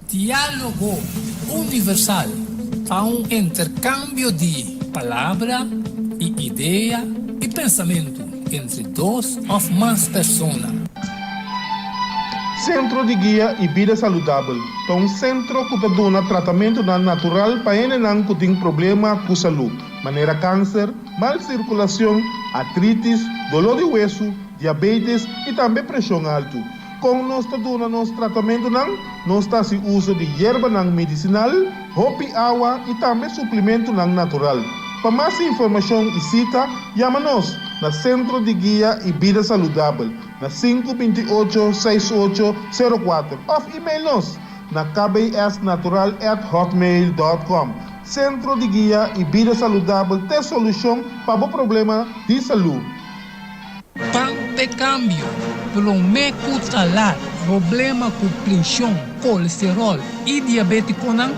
Diálogo Universal ta un interkambio di palabra i idea i pensamentu entre dos òf mas persona. Sentro di Guia i Bida Saludabel ta un sentro ku ta duna tratamentunan natural pa hendenan ku tin problema ku salú, manera kanser, mal sirkulashon, artritis, doló di wesu, diabetes i tambe preshon altu. Kon nos ta duna nos tratamentunan? Nos ta hasi uso di yerbanan medisinal, hopi awa i tambe suplimentunan natural. Pa mas informashon i sita, yama nos na Sentro di Guia i Bida Saludabel na sinku 28 6 8 sero kuater òf email nos na kbsnatural at hotmail dòt kòm. Sentro di Guia i Bida Saludabel t'e solushon pa bo problema di salú. Pan p'e kambio, promé ku talar problema ku prenshon, kolesteròl i diabétikonan,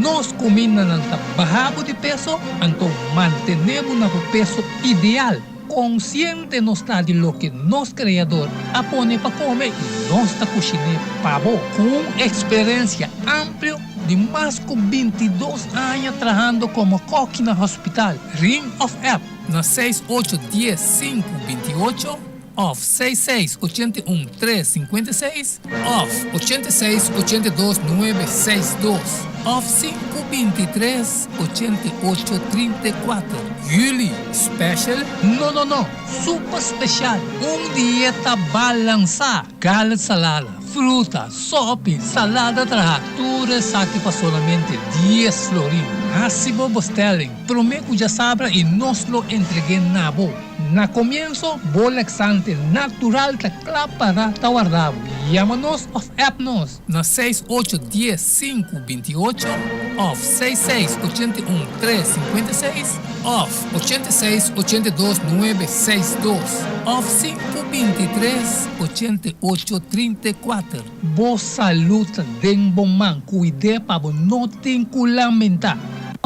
nos kumindanan ta baha bo di peso, anto mantené bo na bo peso ideal. Konsiente nos ta di loke nos Kreador a pone pa kome i nos ta kushiné pa bo. Ku un eksperensia amplio di mas ku 22 aña trahando komo kòki na hospital, ring òf app na seis ocho dies sinku 28 òf seis seis 81 tres 56 òf 86 82 nuebe seis dos òf sinku 23 88 34. Juli special? No no no! Super special! Un dieta balansá! Garlic salada, fruta, sopi, salada traha, tur esaki pa solamente dies florin. Hasi bo bestelling promé ku djasabra i nos lo entreg'é na bo. Na komienso, bo laxante natural ta kla para ta warda bo. Yama nos òf app nos na seis ocho dies sinku 28 òf seis seis 81 tres 56 òf 86 82 nuebe seis dos òf sinku 23 88 34. Bo salú ta den bo man, kuid'é pa bo no tin ku lamentá.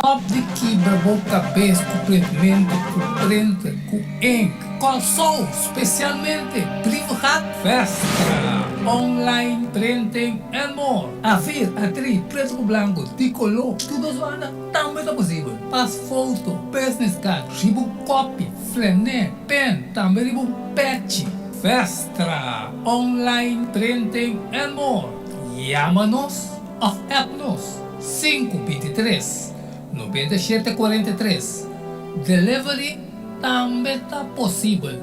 Stop di kibra bo kabes ku printmentu, ku printer, ku ink. Kòrsou, spesialmente Brievengat, Vestra, online printing and more. Afir, atri, pretu ku blanku, di koló, tur dos banda tambe ta posibel. Pas foto, business card, riba un kopi, flené, pen, tambe riba un pechi. Vestra, online printing and more. Yama nos òf app nos sinku 23 97 43. Delivery tambe ta posibel.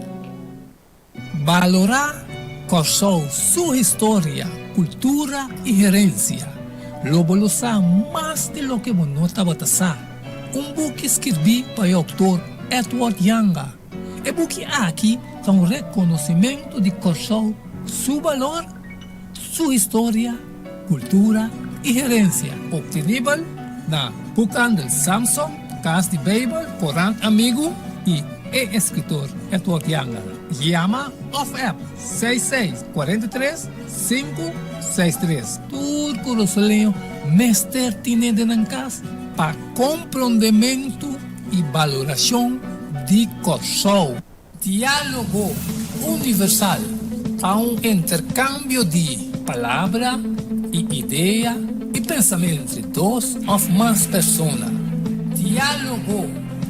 Balorá Kòrsou su historia, kultura i herensia. Lo bo lo sa mas di loke bo no tabata sa. Un buki skirbí pa e outor Edward Janga. E buki aki ta un rekonosimentu di Kòrsou su balor, su historia, kultura i herensia. Optenibel na Boekhandel Samson, Kas di Beibel, Korant Amigu i e eskritor Edward Janga. Yama òf app seis seis 43 sinku seis tres. Tur kurasoleño mester tine den nan kas pa komprondementu i balorashon di Kòrsou. Diálogo Universal ta un interkambio di palabra i idea i pensamentu entre dos òf mas persona. Diálogo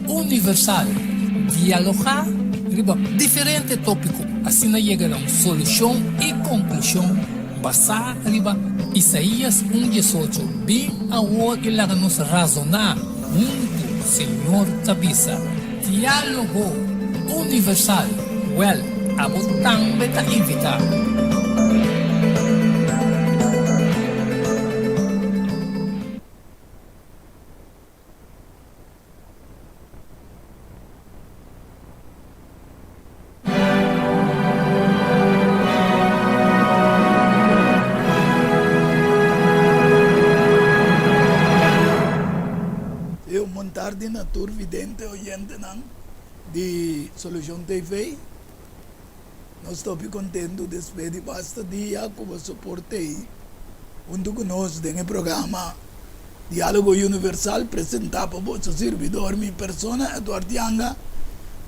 Universal, dialogá riba diferente tópiko, asina yega na un solushon i konklushon basá riba Isaías un 18, Bin awor i laga nos razoná huntu, Señor ta bisa. Diálogo Universal, wèl, abo tambe ta invitá. Sí, un bon tardi na tur vidente oyentenan di Solucion TV. Nos ta hopi kontentu despues di basta dia ku bo soporte ei huntu ku nos den e programa Diálogo Universal presentá pa boso sirbidor mi persona Edward Janga.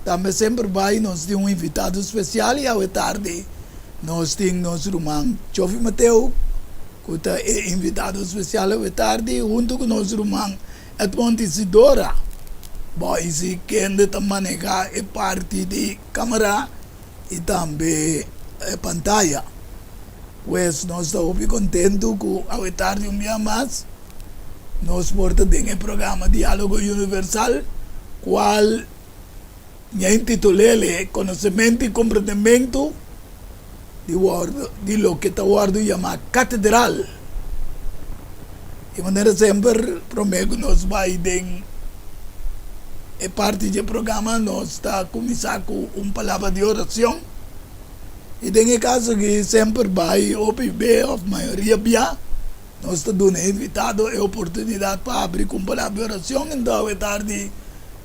Tambe semper bai nos tin un invitado spesial i awe tardi nos tin nos ruman Chofi Mateo. ku ta e invitado spesial awe tardi huntu ku nos ruman Edmond Isidora. Boise kende ta maneha e parti di kamera i tambe e pantaya. Pues nos ta hopi kontentu ku awe tardi un bia mas nos por ta den e programa Diálogo Universal kual mi a intitul'el Konosementu i Komprendementu di wòrdu di loke ta wòrdu yamá katedral. Di manera semper promé ku nos bai den e parti dje programa nos ta kuminsá ku un palabra di orashon i den e kaso aki semper bai hopi be òf mayoria bia nos ta duna e invitado e oportunidat pa habri ku un palabra di orashon. Enton awe tardi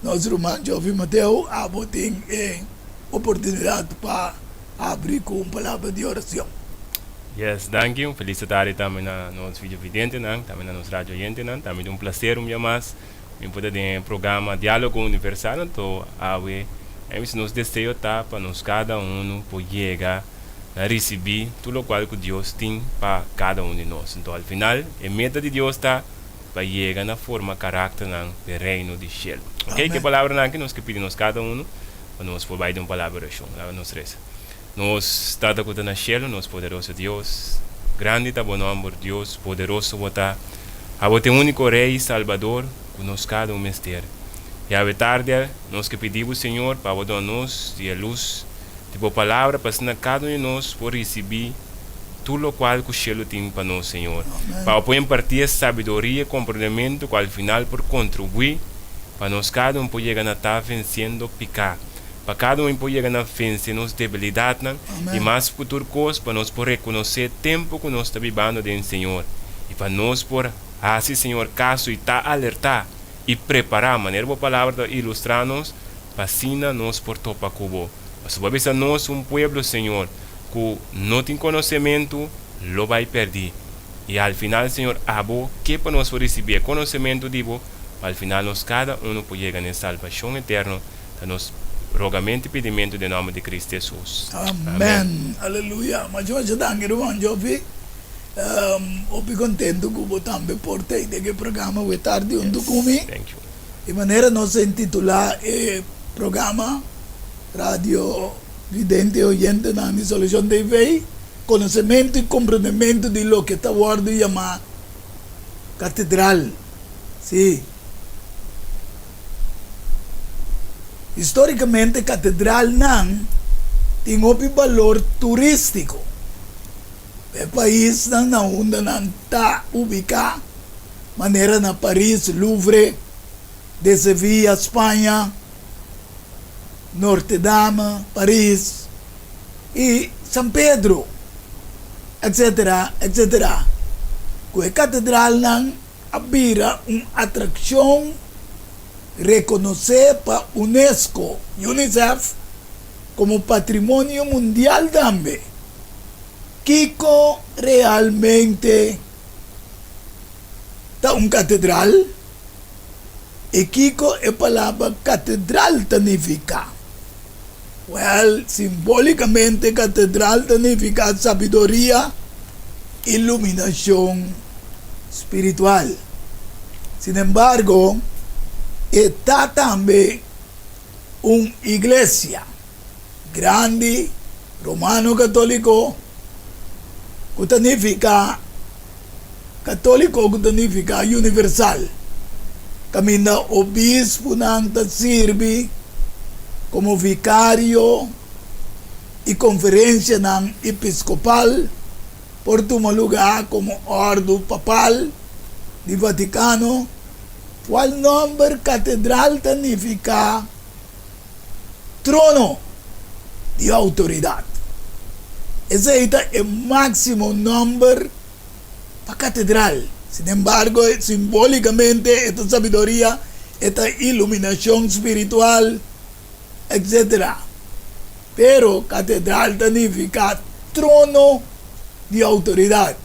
nos ruman Jovi Mateo abo tin e oportunidat pa habri ku un palabra di oracion. Yes, danki. Un felis tardi tambe na nos videovidentenan, tambe na nos radio oyentenan. Tambe ta un placer un bia mas mi por ta den e programa Dialogo Universal. Anto awe a bisa nos deseo ta pa nos kada uno por yega na ricibi tur locual cu Dios tin pa kada un di nos. Anto al final e meta di Dios ta pa yega na forma caracternan p'e Reino di Cielo. Ok, ke palabranan aki nos ke pidi nos kada uno pa nos por bai den un palabra orashon. Laga nos resa. Nos Tata ku ta na shelu, nos poderoso Dios, grandi ta bo nòmber, Dios poderoso bo ta. Abo ta e úniko Rei i Salbador ku nos kada un mester. I awe tardi nos ke pidi bo, Señor, pa bo duna nos di e lus di bo Palabra pa asina kada un di nos por risibí tur lokual ku shelu tin pa nos, Señor. Pa bo por impartí e sabiduria i komprendementu ku al final por kontribuí Pa nos kada un por yega na ta vensiendo piká. Pa kada un por yega na vense nos debilidatnan i mas ku tur kos pa nos por rekonosé tempu ku nos ta bibando den Señor i pa nos por hasi Señor kaso i ta alertá i prepará manera bo palabra ta ilustrá nos pa asina nos por topa ku bo. Pasobra bo a bisa nos un pueblo Señor ku no tin konosementu lo bai pèrdí. I al final Señor abo ke pa nos por risibí e konosementu di bo pa al final nos kada unu por yega na e salbashon eterno, ta nos rogamentu i pidimentu den nòmber di Kristu Hesus. Amen. Aleluya. Masha masha danki ruman Jofi. Hopi kontentu ku bo tambe por ta den e programa awe tardi huntu ku mi. Thank you. Di manera nos a intitulá e programa Radio Vidente Oyentenan di Solucion TV, Konosementu i komprendementu di loke ta wòrdu yamá katedral. Sí. Histórikamente katedralnan tin hopi balor turístiko. E paisnan na unda nan ta ubiká, manera na Paris, Louvre de Sevilla, Spaña, Norte Dame, Paris, i San Pedro, etcétera, etcétera. Ku e katedralnan a bira un atrakshon rekonosé pa UNESCO, UNICEF, komo patrimonio mundial tambe. Kiko realmente ta un katedral i kiko e palabra katedral ta nifiká? Wèl, simbólikamente katedral ta nifiká sabiduria, iluminashon spiritual. Sinembargo, e ta tambe un iglesia grandi romano katóliko ku ta nifiká katóliko ku ta nifiká universal, kaminda obispunan ta sirbi komo vikario i konferensianan episkopal por tuma lugá komo òrdu papal di Vatikano, kual nòmber katedral ta nifiká trono di outoridat. Esei ta e máksimo nòmber pa katedral. Sinembargo, simbólikamente e ta sabiduria, e ta iluminashon spiritual, etcétera. Pero katedral ta nifiká trono di outoridat.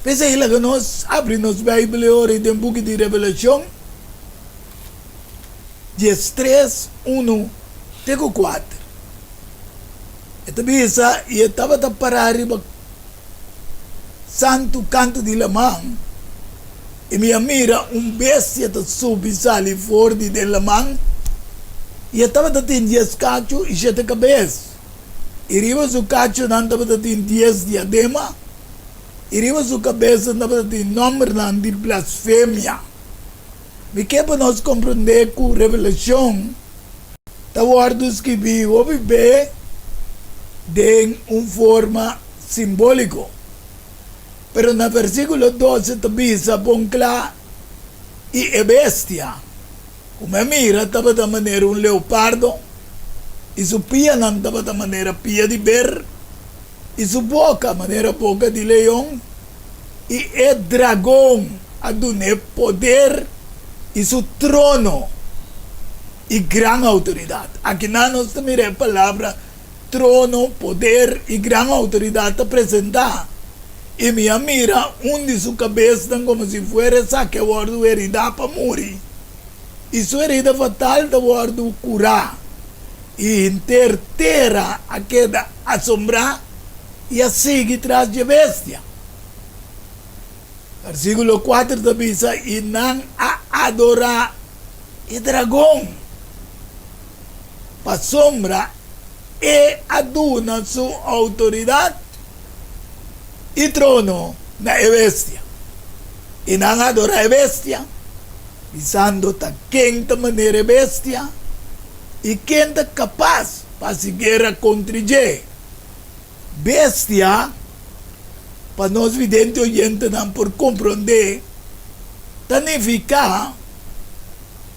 P'esei laga nos abri nos Beibel e ora den buki di Revelashon. 13, unu te ku kuater. E ta bisa, I e tabata pará riba Santu kantu di laman, i mi a mira un bestia ta subi sali for di den laman, i e tabata tin dies kachu i shete kabes, i riba su kachunan tabata tin dies diadema, i riba su kabesnan tabata tin nòmbernan di blasfemia. Mi ke pa nos komprondé ku Revelashon ta wòrdu skibí hopi be den un forma simbóliko. Pero na versíkulo 12 ta bisa bon kla, I e bestia ku mi a mira tabata manera un leopardo, i su pianan tabata manera pia di ber, i su boka manera boka di leon, i e dragon a dun'é poder i su trono i gran outoridat. Akinan nos ta mira e palabra trono, poder i gran outoridat ta presentá. I mi a mira un di su kabesnan komo si fuera esaki a wòrdu heridá pa muri, i su herida fatal ta wòrdu kurá, i henter tera a keda asombrá i a sigui tras dje bestia. Versíkulo kuater ta bisa, I nan a adorá e dragon, pasobra e a duna su outoridat i trono na e bestia. I nan a adorá e bestia, bisando, Ta ken ta manera e bestia, i ken ta kapas pa hasi guera kontra dje? Bestia, pa nos vidente oyentenan por komprondé, ta nifiká,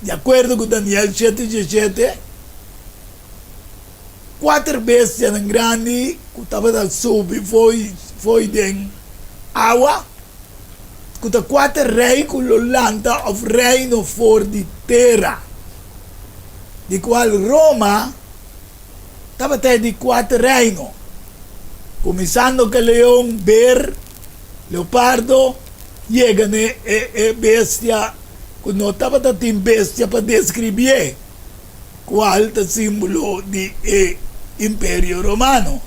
di akuerdo ku Daniel shete diesshete, kuater bestianan grandi ku tabata subi fo'i den awa, ku ta kuater rei ku lo lanta òf reino for di tera, di kual Roma Tabata e di kuater reino, kuminsando ku e leon, ber, leopardo, yega na e bestia ku no tabata tin bestia pa deskribié, kual ta símbolo di e Imperio Romano.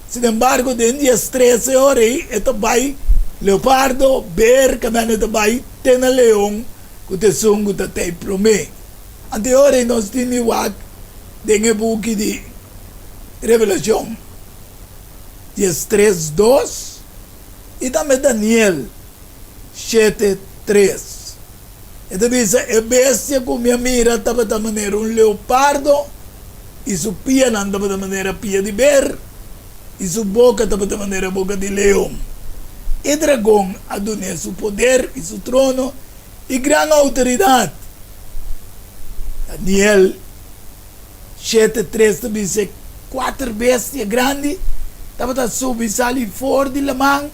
Sinembargo, den dies trese ora ei e ta bai leopardo, ber, kaminda e ta bai te na leon ku ta esun ku ta tei promé. Anto e ora ei nos tin di wak den e buki di Revelashon 13, dos i tambe Daniel shete, tres. E ta bisa, E bestia ku mi a mira tabata manera un leopardo, i su pianan tabata manera pia di ber, i su boka tabata manera boka di leon. E dragon a dun'é su poder i su trono i gran outoridat. Daniel shete tres ta bisa e kuater bestia grandi tabata subi sali for di laman,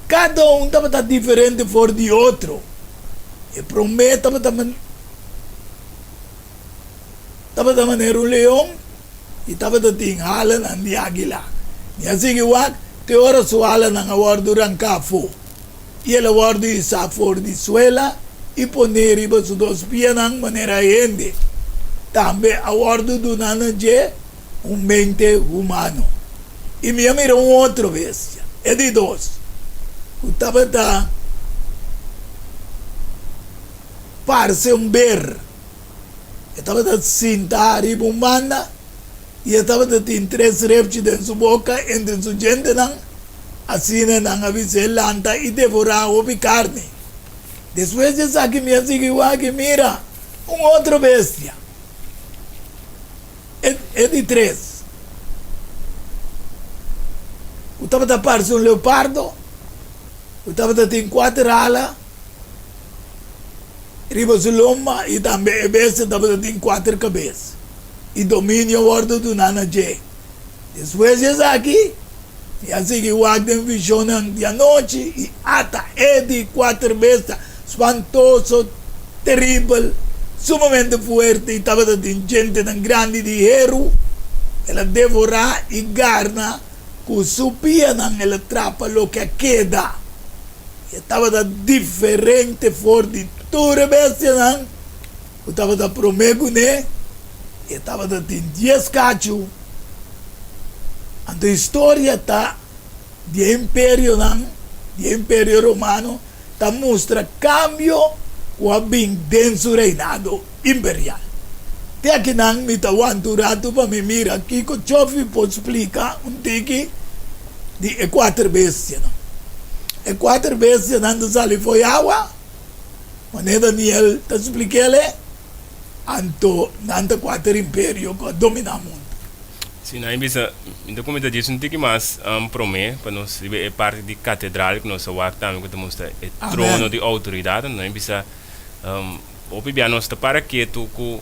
kada un tabata diferente for di otro. E promé tabata tabata manera un leon i tabata tin halanan di águila. Mi a sigui wak te ora su halanan a wòrdu ranká afó. I el a wòrdu hisá for di suela i poné riba su dos pianan manera hende. Tambe a wòrdu duná na dje un mente humano. I mi a mira un otro bestia, e di dos, ku tabata parse un ber. E tabata sintá riba un banda i e tabata tin tres repchi den su boka entre su djentenan. Asina nan a bis'é lanta i devorá hopi karni. Despues di esaki mi a sigui wak i mira, un otro bestia, e di tres, ku tabata parse un leopardo, ku tabata tin kuater ala riba su lomba, i tambe e bestia tabata tin kuater kabes, i dominio a wòrdu duná na dje. Despues di esaki, mi a sigui wak den vishonnan di anochi i ata e di kuater besta spantoso, teribel, sumamente fuerte i tabata tin djentenan grandi di heru. El a devorá i garna ku su pianan el a trapa loke a keda. I e tabata diferente for di tur e bestianan ku tabata promé kuné. E tabata tin dies kachu. Anto historia ta di e imperionan. di e Imperio Romano ta mustra kambio ku a bin den su reinado imperial. Te akinan mi ta wanta un ratu pa mi mira kiko Chofi por splika un tiki di e kuater bestianan. E kuater bestianan ta sali fo'i awa, manera Daniel ta splik'el, anto nan ta kuater imperio ku a dominá mundu. Si, nan a bisa, mi ta kumenta djis un tiki mas promé pa nos riba e parti di katedral ku nos a wak tambe ku ta mustra e trono di outoridat. Anto nan a bisa, hopi bia nos ta para ketu ku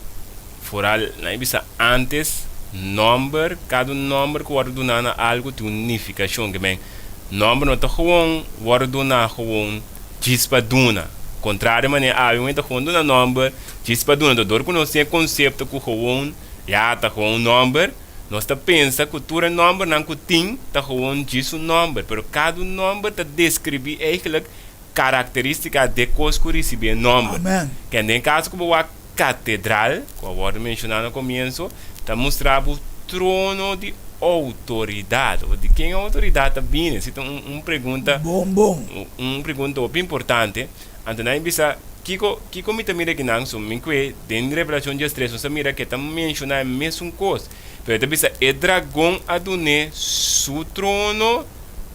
foral nan a bisa ántes nòmber, kada un nòmber ku wòrdu duná na algu tin un nifikashon. Ke men, nòmber no ta gewoon wòrdu duná gewoon djis pa duna. Kontrario manera awe un hende ta gewoon duna nòmber djis pa duna. Anto dor ku nos tin e konsepto ku gewoon Ya ta gewoon un nòmber. Nos ta pensa ku tur e nòmbernan ku tin ta gewoon djis un nòmber, pero kada un nòmber ta deskribí eigentlik karakterístika d'e kos ku risibí e nòmber. Amen. Ken den kaso ku bo wak katedral, ku a wòrdu menshoná na komienso, ta mustra bo trono di outoridat. Di ken e outoridat ta bini? Esei ta un un pregunta Bon bon. un pregunta hopi importante. Anto nan a bisa, Kiko, kiko mi ta mira akinan? So mi kue den Revelashon diestres nos ta mira ke ta menshoná e mesun kos. Pero e ta bisa, E dragon a dun'é su trono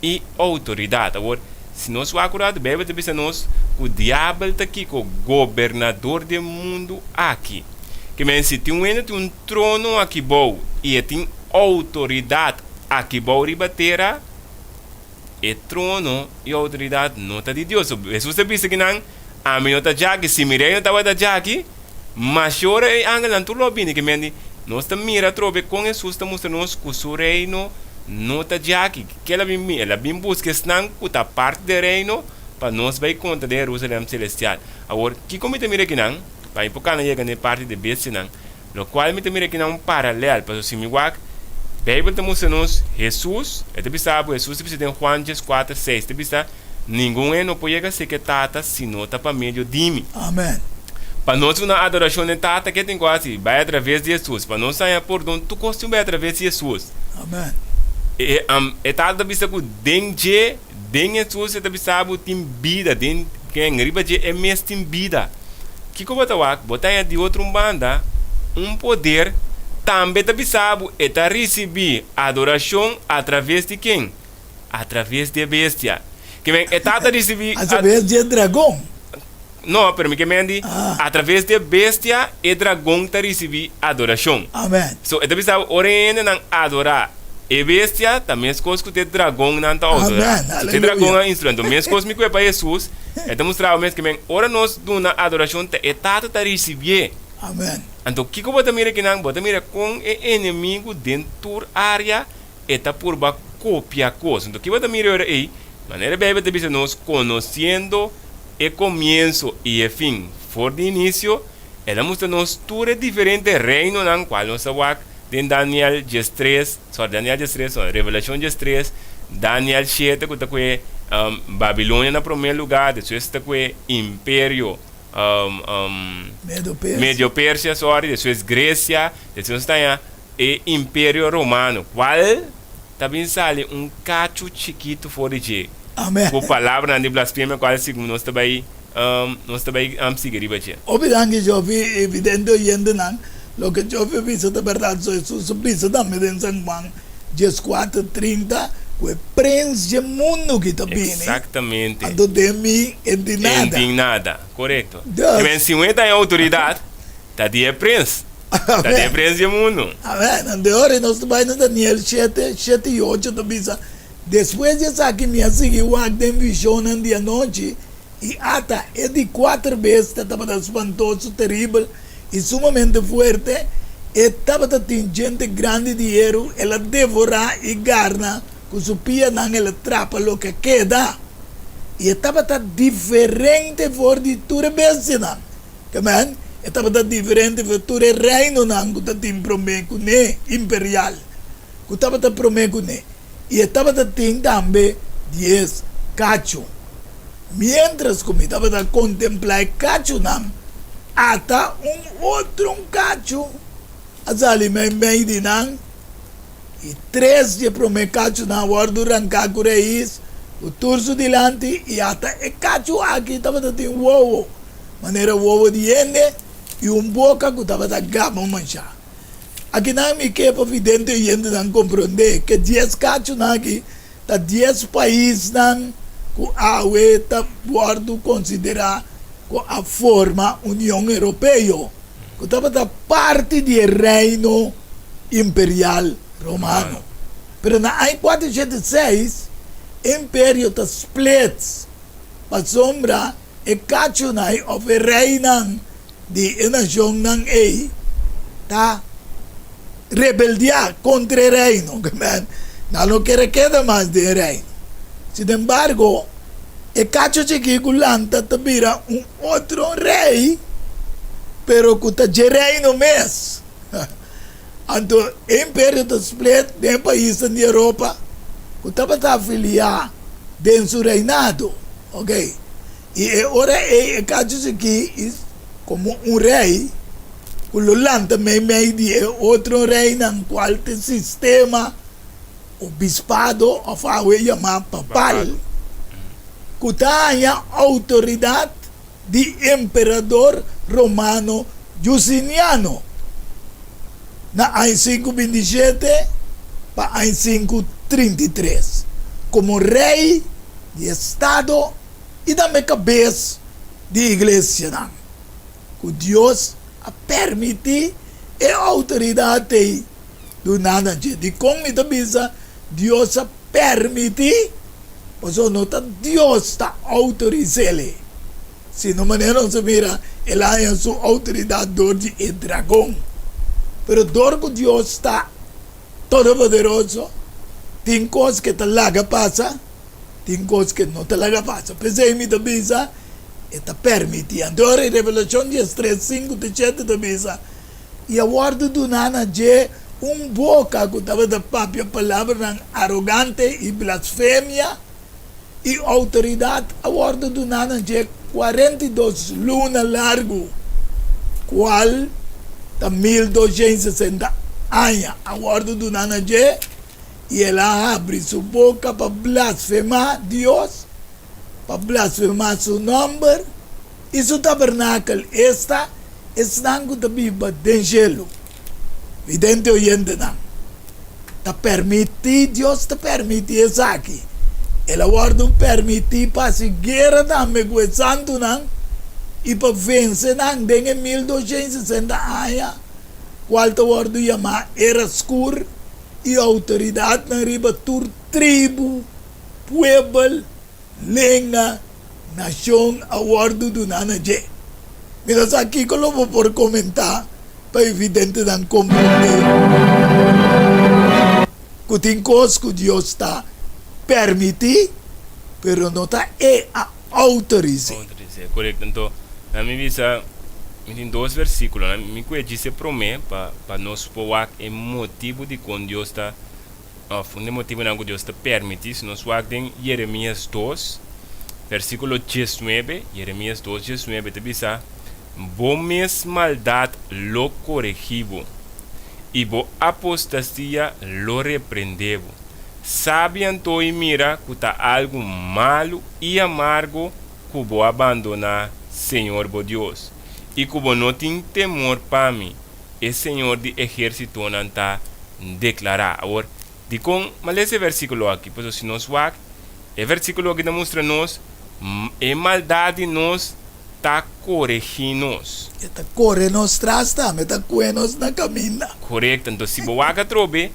i outoridat. Awor, si nos wak un ratu, Beibel ta bisa nos ku Diabel ta kiko? Gobernador di e mundu aki. Ke men, si tin un hende tin un trono aki bou i e tin outoridat aki bou riba tera, E trono i outoridat no ta di Dios. So, Hesus a bisa kinan, Ami no ta djaki. Si mi reino tabata djaki, mashora e angelnan tur lo a bini. Ke men di, nos ta mira atrobe kon Hesus ta mustra nos ku su reino no ta djaki. Ke el a bin bin? El a bin buska esnan ku ta parti di e reino pa nos bai konta den Herusalèm selestial. Awor, kiko mi ta mira kinan? Pa mi por kana yega na e parti di e bestianan. Lokual mi ta mira aki na un paralèl, pasobra si mi wak, Beibel ta mustra nos Hesus, e ta bisa bo, Hesus ta bisa den Juan dieskuater seis, ta bisa, Ningun hende no por yega serka e Tata si no ta pa medio di mi. Amen. Pa nos duna adorashon na e Tata, ke tin ku hasi? Bai atraves di Hesus. Pa nos haña pordon, tur kos tin bai atraves di Hesus. Amen. E, e Tata ta bisa ku den dje, den Hesus, e ta bisa bo tin bida, den ken? Riba dje e mes tin bida. Kiko bo ta wak? Bo ta haña di otro un banda un poder tambe ta bisa bo e ta risibí adorashon atraves di ken? Atraves di e bestia. Ke men e ta ta risibí. Atraves di e dragon. No, pero mi ke men di Ah. atraves di e bestia e dragon ta risibí adorashon. Amen. So e ta bisa bo ora e hendenan adorá e bestia ta meskos ku te dragonnan ta adorá. Amen. So te Aleluya. dragon a instrumento. Meskos mi kue pa Hesus e ta mustra bo mes ke men ora nos duna adorashon ta e Tata ta risibié. Amen. Anto kiko bo ta mira kinan? Bo ta mira kon e enemigu den tur área e ta purba kopia kos. Anto ki bo ta mira ora ei? Manera e Beibel ta bisa nos, konosiendo e komienso i e fin for di inisio, el a mustra nos tur e diferente reinonan kual nos a wak den Daniel diestres, sorry, Daniel diestres no, Revelashon diestres, Daniel shete ku ta kue Babilonia na promé lugá, despues ta kue Imperio Medo Persia. Medio Persia, sorry, despues Grecia, despues nos ta haña e Imperio Romano, kual ta bin sali un kachu chikitu for di dje, Amen. ku palabranan di blasfemia kual segun nos ta bai nos ta bai sigui riba dje. Hopi danki Jofi, evidente oyentenan, loke Jofi a bisa ta berdad, so Hesus a bisa tambe den San Juan dieskuater trinta ku e prens dje mundu ki ta bini, Exactamente. anto den mi e n tin nada. E n tin nada, korekto. Dus. Men si un e ta en outoridat, ta di e prens. Ta di e prens dje mundu. Amen. Anto e ora nos ta bai na Daniel shete, shete i ocho ta bisa, Despues di esaki mi a sigui wak den vishonnan di anochi, I ata e di kuater bestia tabata spantoso, teribel i sumamente fuerte, e tabata tin djente grandi di heru, el a devorá i garna ku su pianan, el a trapa loke a keda. I e tabata diferente for di tur e bestianan. Amen. E tabata diferente for tur e reinonan ku ta tin promé kuné, imperial, ku tabata promé kuné. I e tabata tin tambe dies kachu. Miéntras ku mi tabata kontemplá e kachunan, ata un otro un kachu a sali meimei di nan, i tres di e promé kachunan a wòrdu ranká ku rais. Ku tur su dilanti i ata e kachu aki tabata tin wowo manera wowo di hende i un boka ku tabata gaba manshá. Akinan mi ke pa vidente oyentenan komprondé ke dies kachunan aki ta dies paisnan ku awe ta wòrdu konsiderá ku a forma Union Europeo, ku tabata parti di e Reino Imperial Romano. Pero na aña 486 e imperio ta splits pasobra e kachunan òf e reinan di e nashonnan ei ta rebeldiá kontra e reino. Nan no kere keda mas den e reino. Sinembargo, e kachu chikí ku lanta ta bira un otro rei, pero ku ta dje reino mes. Anto e imperio ta split den e paisnan di Europa ku tabata afiliá den su reinado. Oke. I e ora ei e kachu chikí i komo un rei ku lo lanta meimei di e otro reinan kual ta e sistema obispado òf awe yamá papal ku ta haña outoridat di emperador romano Jusiniano na aña 527 pa aña 533 komo rei di estado i tambe kabes di iglesianan, ku Dios a permití e outoridat ei duna na dje. Dikon mi ta bisa Dios a permití? Pasobra no ta Dios ta outoris'el ei, sino manera nos a mira, el a haña su outoridat dor di e dragon. Pero dor ku Dios ta Todopoderoso, tin kos ku e ta laga pasa, tin kos ku e no ta laga pasa. P'esei mi ta bisa, e ta permití. Anto ora e Revelashon diestres, sinku te shete ta bisa, I a wòrdu duná na dje un boka ku tabata papia palabranan arogante i blasfemia, i outoridat a wòrdu duná na dje 42 luna largu, kual ta 1260 aña, a wòrdu duná na dje, i el a habri su boka pa blasfemá Dios, pa blasfemá su nòmber i su tabernakel, esta, esnan ku ta biba den shelu. Vidente oyentenan, ta permití, Dios ta permití esaki. El a wòrdu permití pa hasi guera tambe ku e santunan i pa vense nan den e 1260 aña, kual ta wòrdu yamá Era Skur, i outoridatnan riba tur tribu, puebel, lenga, nashon a wòrdu duná na dje. Mi no sa kiko lo bo por komentá pa e videntenan komprendé ku tin kos ku Dios ta permití, pero no ta e a outoris'é. Outoris'é, korekto. Anto, na mi bisa, mi tin dos versíkulo. Mi ku e djis e promé pa pa nos por wak e motibu dikon Dios ta Òf, un di e motibunan ku Dios ta permití, si nos wak den Jeremias dos, versíkulo diesnuebe, Jeremias dos, diesnuebe ta bisa, Bo mes maldat lo koregí bo, i bo apostasía lo reprendé bo. Sabi anto i mira ku ta algu malu i amargo ku bo a bandoná Señor bo Dios, i ku bo no tin temor pa mi, e Señor di ehérsitonan ta deklará. Awor, dikon m'a lesa e versíkulo aki? Pasobra si nos wak, e versíkulo aki ta mustra nos e maldat di nos ta koregí nos. E ta kore nos tras tambe, e ta kue nos na kaminda. Korekto. Anto, si bo wak atrobe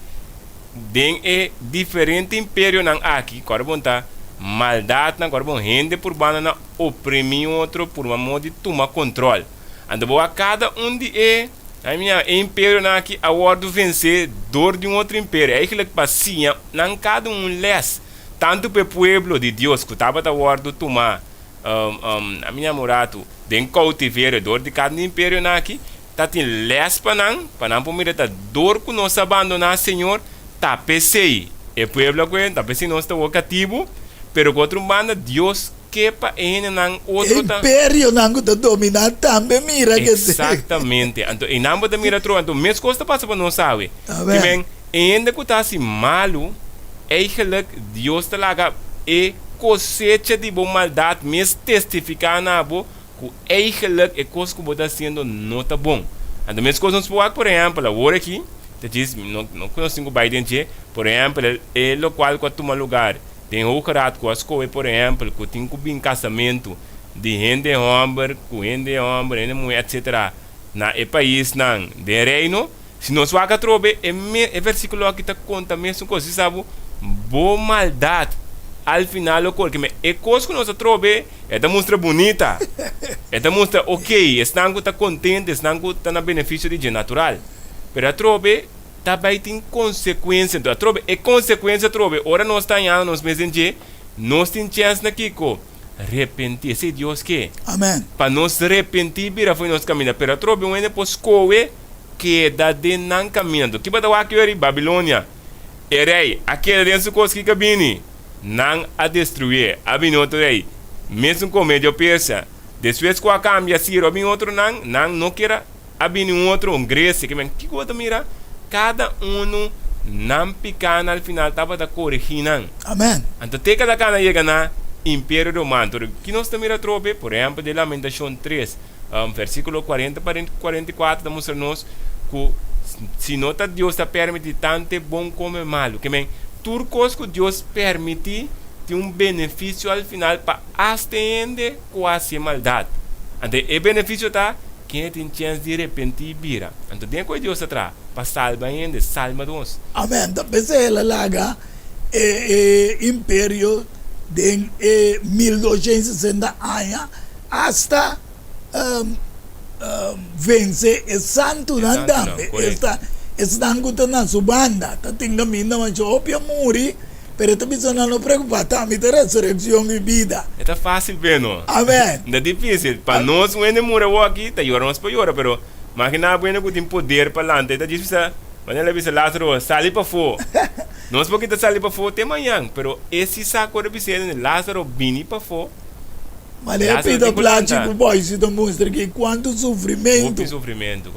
den e diferente imperionan aki, ku ora bon ta maldatnan, ku ora bon hende purbando na oprimí otro, purba modo di tuma kontrol. Anto bo wak kada un di e, ai mi e imperionan aki a wòrdu vensé dor di un otro imperio. Eigenlijk pa siña nan kada un un lès, tantu pa e pueblo di Dios ku tabata wòrdu tumá, a mi yama un ratu, den koutiverio dor di kada un di imperionan aki, ta tin lès pa nan, pa nan por mira ta dor ku nos a bandoná Señor, ta p'esei e pueblo a kue, ta p'esei nos ta wòrdu katibu, pero ku otro banda Dios Ke pa e hendenan otro ta. Imperionan ku ta dominá tambe mira ke. Eksaktamente. Anto einan bo ta mira atrobe. Anto mes kos ta pasa pa nos awe. Ki men, e hende ku ta hasi malu, eigelijk Dios ta laga e kosecha di bo maldat mes testifiká na bo ku eigenlijk e kos ku bo ta hasiendo no ta bon. Anto meskos nos por wak por ehèmpel awor aki, ta djis no no ku nos tin ku bai den dje, por ehèmpel e lokual ku a tuma lugar den Hoge Raad ku a skohe por ehèmpel ku tin ku bin kasamentu di hende hòmber ku hende hòmber, hende muhé etsetera na e paisnan den Reino, si nos wak atrobe e me e versíkulo aki ta konta mesun kos, si sa bo bo maldat al final lo kore, kimen e kos ku nos atrobe E ta mustra bunita. E ta mustra ok, esnan ku ta kontento, esnan ku ta na benefisio di dje, natural. Pero atrobe ta bai tin konsekuensia. Enton atrobe e konsekuensia atrobe ora nos ta hañando nos mes den dje, nos tin chèns na kiko? Repentí. Esei Dios ke. Amen. Pa nos repentí bira fo'i nos kaminda. Pero atrobe un hende por skohe keda den nan kaminda. Enton kiba ta wak yori? Babilonia. E rei a keda den su kos kiko a bini? Nan a destruié. A bini otro rei, mesun ku Medio Persia. Despues ku a kambia Siro a bini otronan, nan no kier a bini un otro, un Gresia. Ke men, kiko bo ta mira? Kada unu nan pikánan al final tabata koregí nan. Amen. Anto te kada kana yega na Imperio Romano. Tur ki nos ta mira atrobe? Por ehèmpel den Lamentashon tres, versíkulo kuarenta pa 44 ta mustra nos ku si no ta Dios ta permití tantu e bon komo e malu. Ke men, tur kos ku Dios permití tin un benefisio al final pa asta e hende ku a hasi e maldat. Anto e benefisio ta ken e tin chèns di repentí i bira. Anto den ku e Dios ta traha? Pa salba hende, salba nos. Amèn. Ta p'esei el a laga e e imperio den e 1260 aña asta vense e santunan tambe, esta esnan ku ta na su banda. Ta tin kaminda masha hopi a muri, pero e ta bisa nan, No preokupá, ta mi ta resurekshon i bida. E ta fásil p'e no. Amèn. No ta difísil. Pa nos un hende muri awor aki, ta yora nos por yora, pero maginá bo hende ku tin poder pa lanta, e ta djis bisa, manera el a bisa Lázaro, Sali pafó. Nos por kita sali pafó te mañan, pero e si sa ku ora bis'é, Lázaro, bini pafó. Manera pida plachi ku boisi ta mustra ki kuantu sufrimentu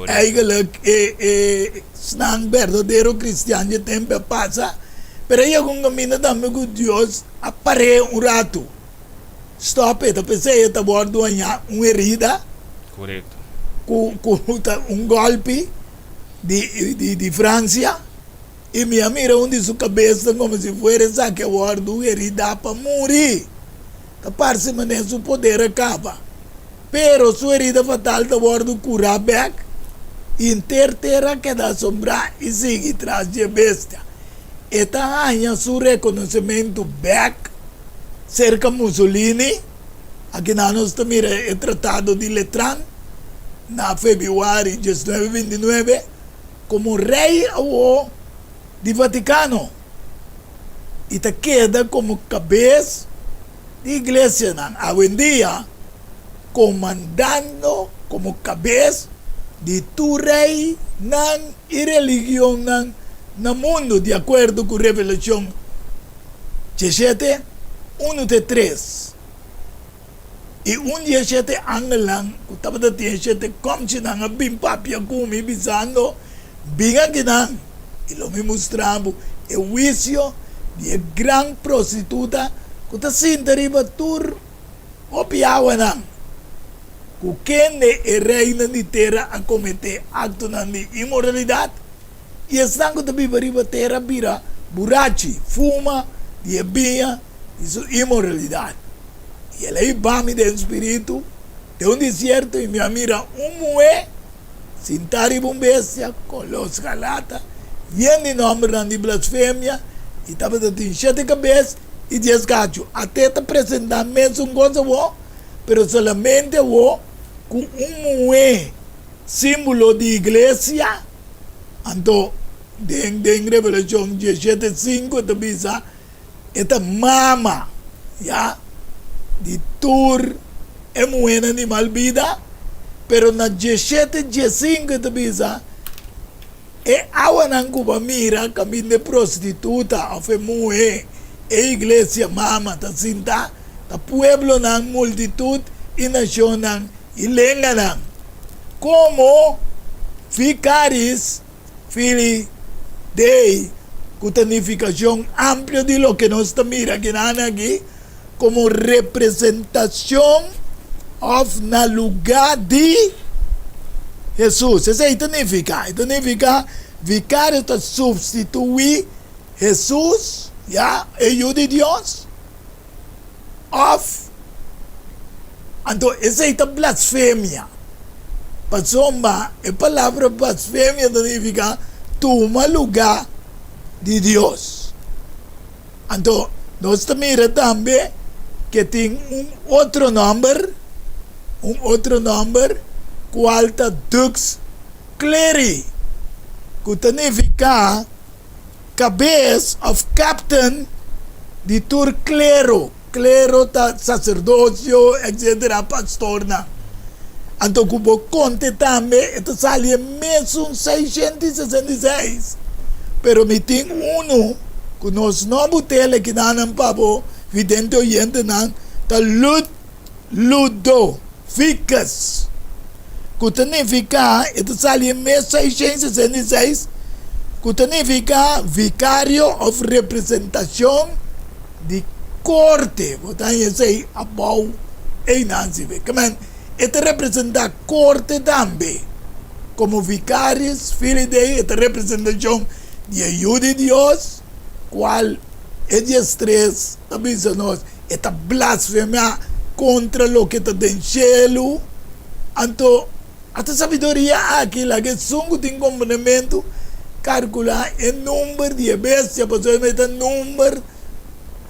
eigenlijk e e esnan berdadero kristian dje tempu a pasa, pero a yega un kaminda tambe ku Dios a par'é un ratu, stòp e, ta p'esei e ta wòrdu hañá un herida ku ku ta un gòlpi di di di Fransia i mi a mira un di su kabesnan komo si fuera esaki a wòrdu heridá pa muri. Ta parse manera su poder a kaba, pero su herida fatal ta wòrdu kurá bèk i henter tera a keda asombrá i sigui tras dje bestia. E ta haña su rekonosementu bèk serka Mussolini. Akinan nos ta mira e Tratado di Letran na febrüari 1929 komo rei awó di Vatikano. i ta keda komo kabes di iglesianan awendia, komandando komo kabes di tur reinan i religionnan na mundu, di akuerdo ku Revelashon 17, unu te tres. I un di e shete angelnan ku tabata tin e shete kòmchinan a bin papia ku mi, bisando, Bin akinan, i lo mi mustra bo e huisio di e gran prostituta ku ta sinta riba tur hopi awanan, ku kende e reinan di tera a kometé aktonan di inmoralidat, i esnan ku ta biba riba tera a bira burachi, fuma di e biña di su inmoralidat. I el a hiba mi den spiritu den un desierto i mi a mira un muhé sintá riba un bestia koló skarlata, yen di nòmbernan di blasfemia, i tabata tin shete kabes i dies kachu. Ate ta presentá mesun kos awor, pero solamente awor ku un muhé, símbolo di iglesia. Anto den den Revelashon diesshete sinku e ta bisa. E ta mama, ya, di tur e muhénan di mal bida, pero na dieshete diesinku e ta bisa, E awanan ku bo a mira kaminda e prostituta òf e muhé, e iglesia mama, ta sintá, ta pueblonan, multitut i nashonnan i lenganan. Komo vicaris Filii Dei, ku ta nifikashon amplio di loke nos ta mira kinan aki. komo representashon òf na lugá di Hesus. Esei ta nifiká, e ta nifiká vikario ta supstituí Hesus, ya, e Yu di Dios, òf anto esei ta blasfemia. Pasobra e palabra blasfemia ta nifiká tuma lugá di Dios. Anto nos ta mira tambe ke tin un otro nòmber, un otro nòmber kual ta Dux Cleri, ku ta nifiká kabes òf captain di tur klero. Klero ta saserdosio, etsetera, pastornan. Anto ku bo konte tambe e ta sali e mesun 666. Pero mi tin unu ku nos no but'el akinanan pa bo vidente oyentenan, ta Lud Ludovikus, ku ta nifiká, e ta sali e mes 666, ku ta nifiká vikario òf representashon di korte. Bo ta haña esei abou einan si ve. Kemen e ta representá korte tambe. Komo Vicarius Filii Dei e ta representashon di e Yu di Dios, kual e diestres ta bisa nos e ta blasfemá kontra loke ta den shelu. Anto ata sabiduria aki laga esun ku tin komprendementu kalkulá e number di e bestia, pasobra e ta number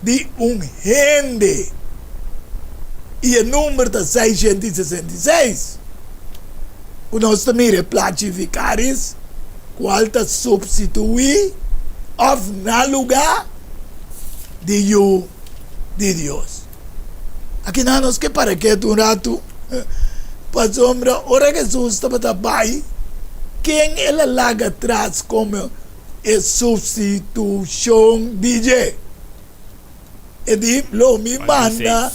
di un hende i e number ta 666. Ku nos ta mira e plachi Vicaris kual ta supstituí òf na lugá di Yu di Dios. Akinan nos ke para ketu un ratu pasobra ora Hesus tabata bai, ken el a laga tras komo e supstitushon di dje? E di, Lo mi manda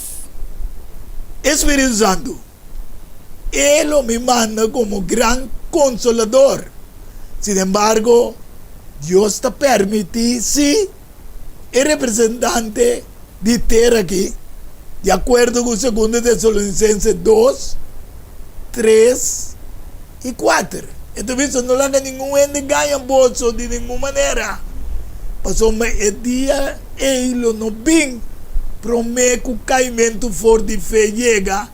e Spiritu Santu. E lo mi manda komo gran konsolador. Sinembargo, Dios ta permití si e representante di tera aki, di akuerdo ku Segundo Tesalonisense dos, tres i kuater. E ta bisa, No laga ningun hende gaña boso di ningun manera, pasobra e dia ei lo no bin promé ku kaimentu for di fe yega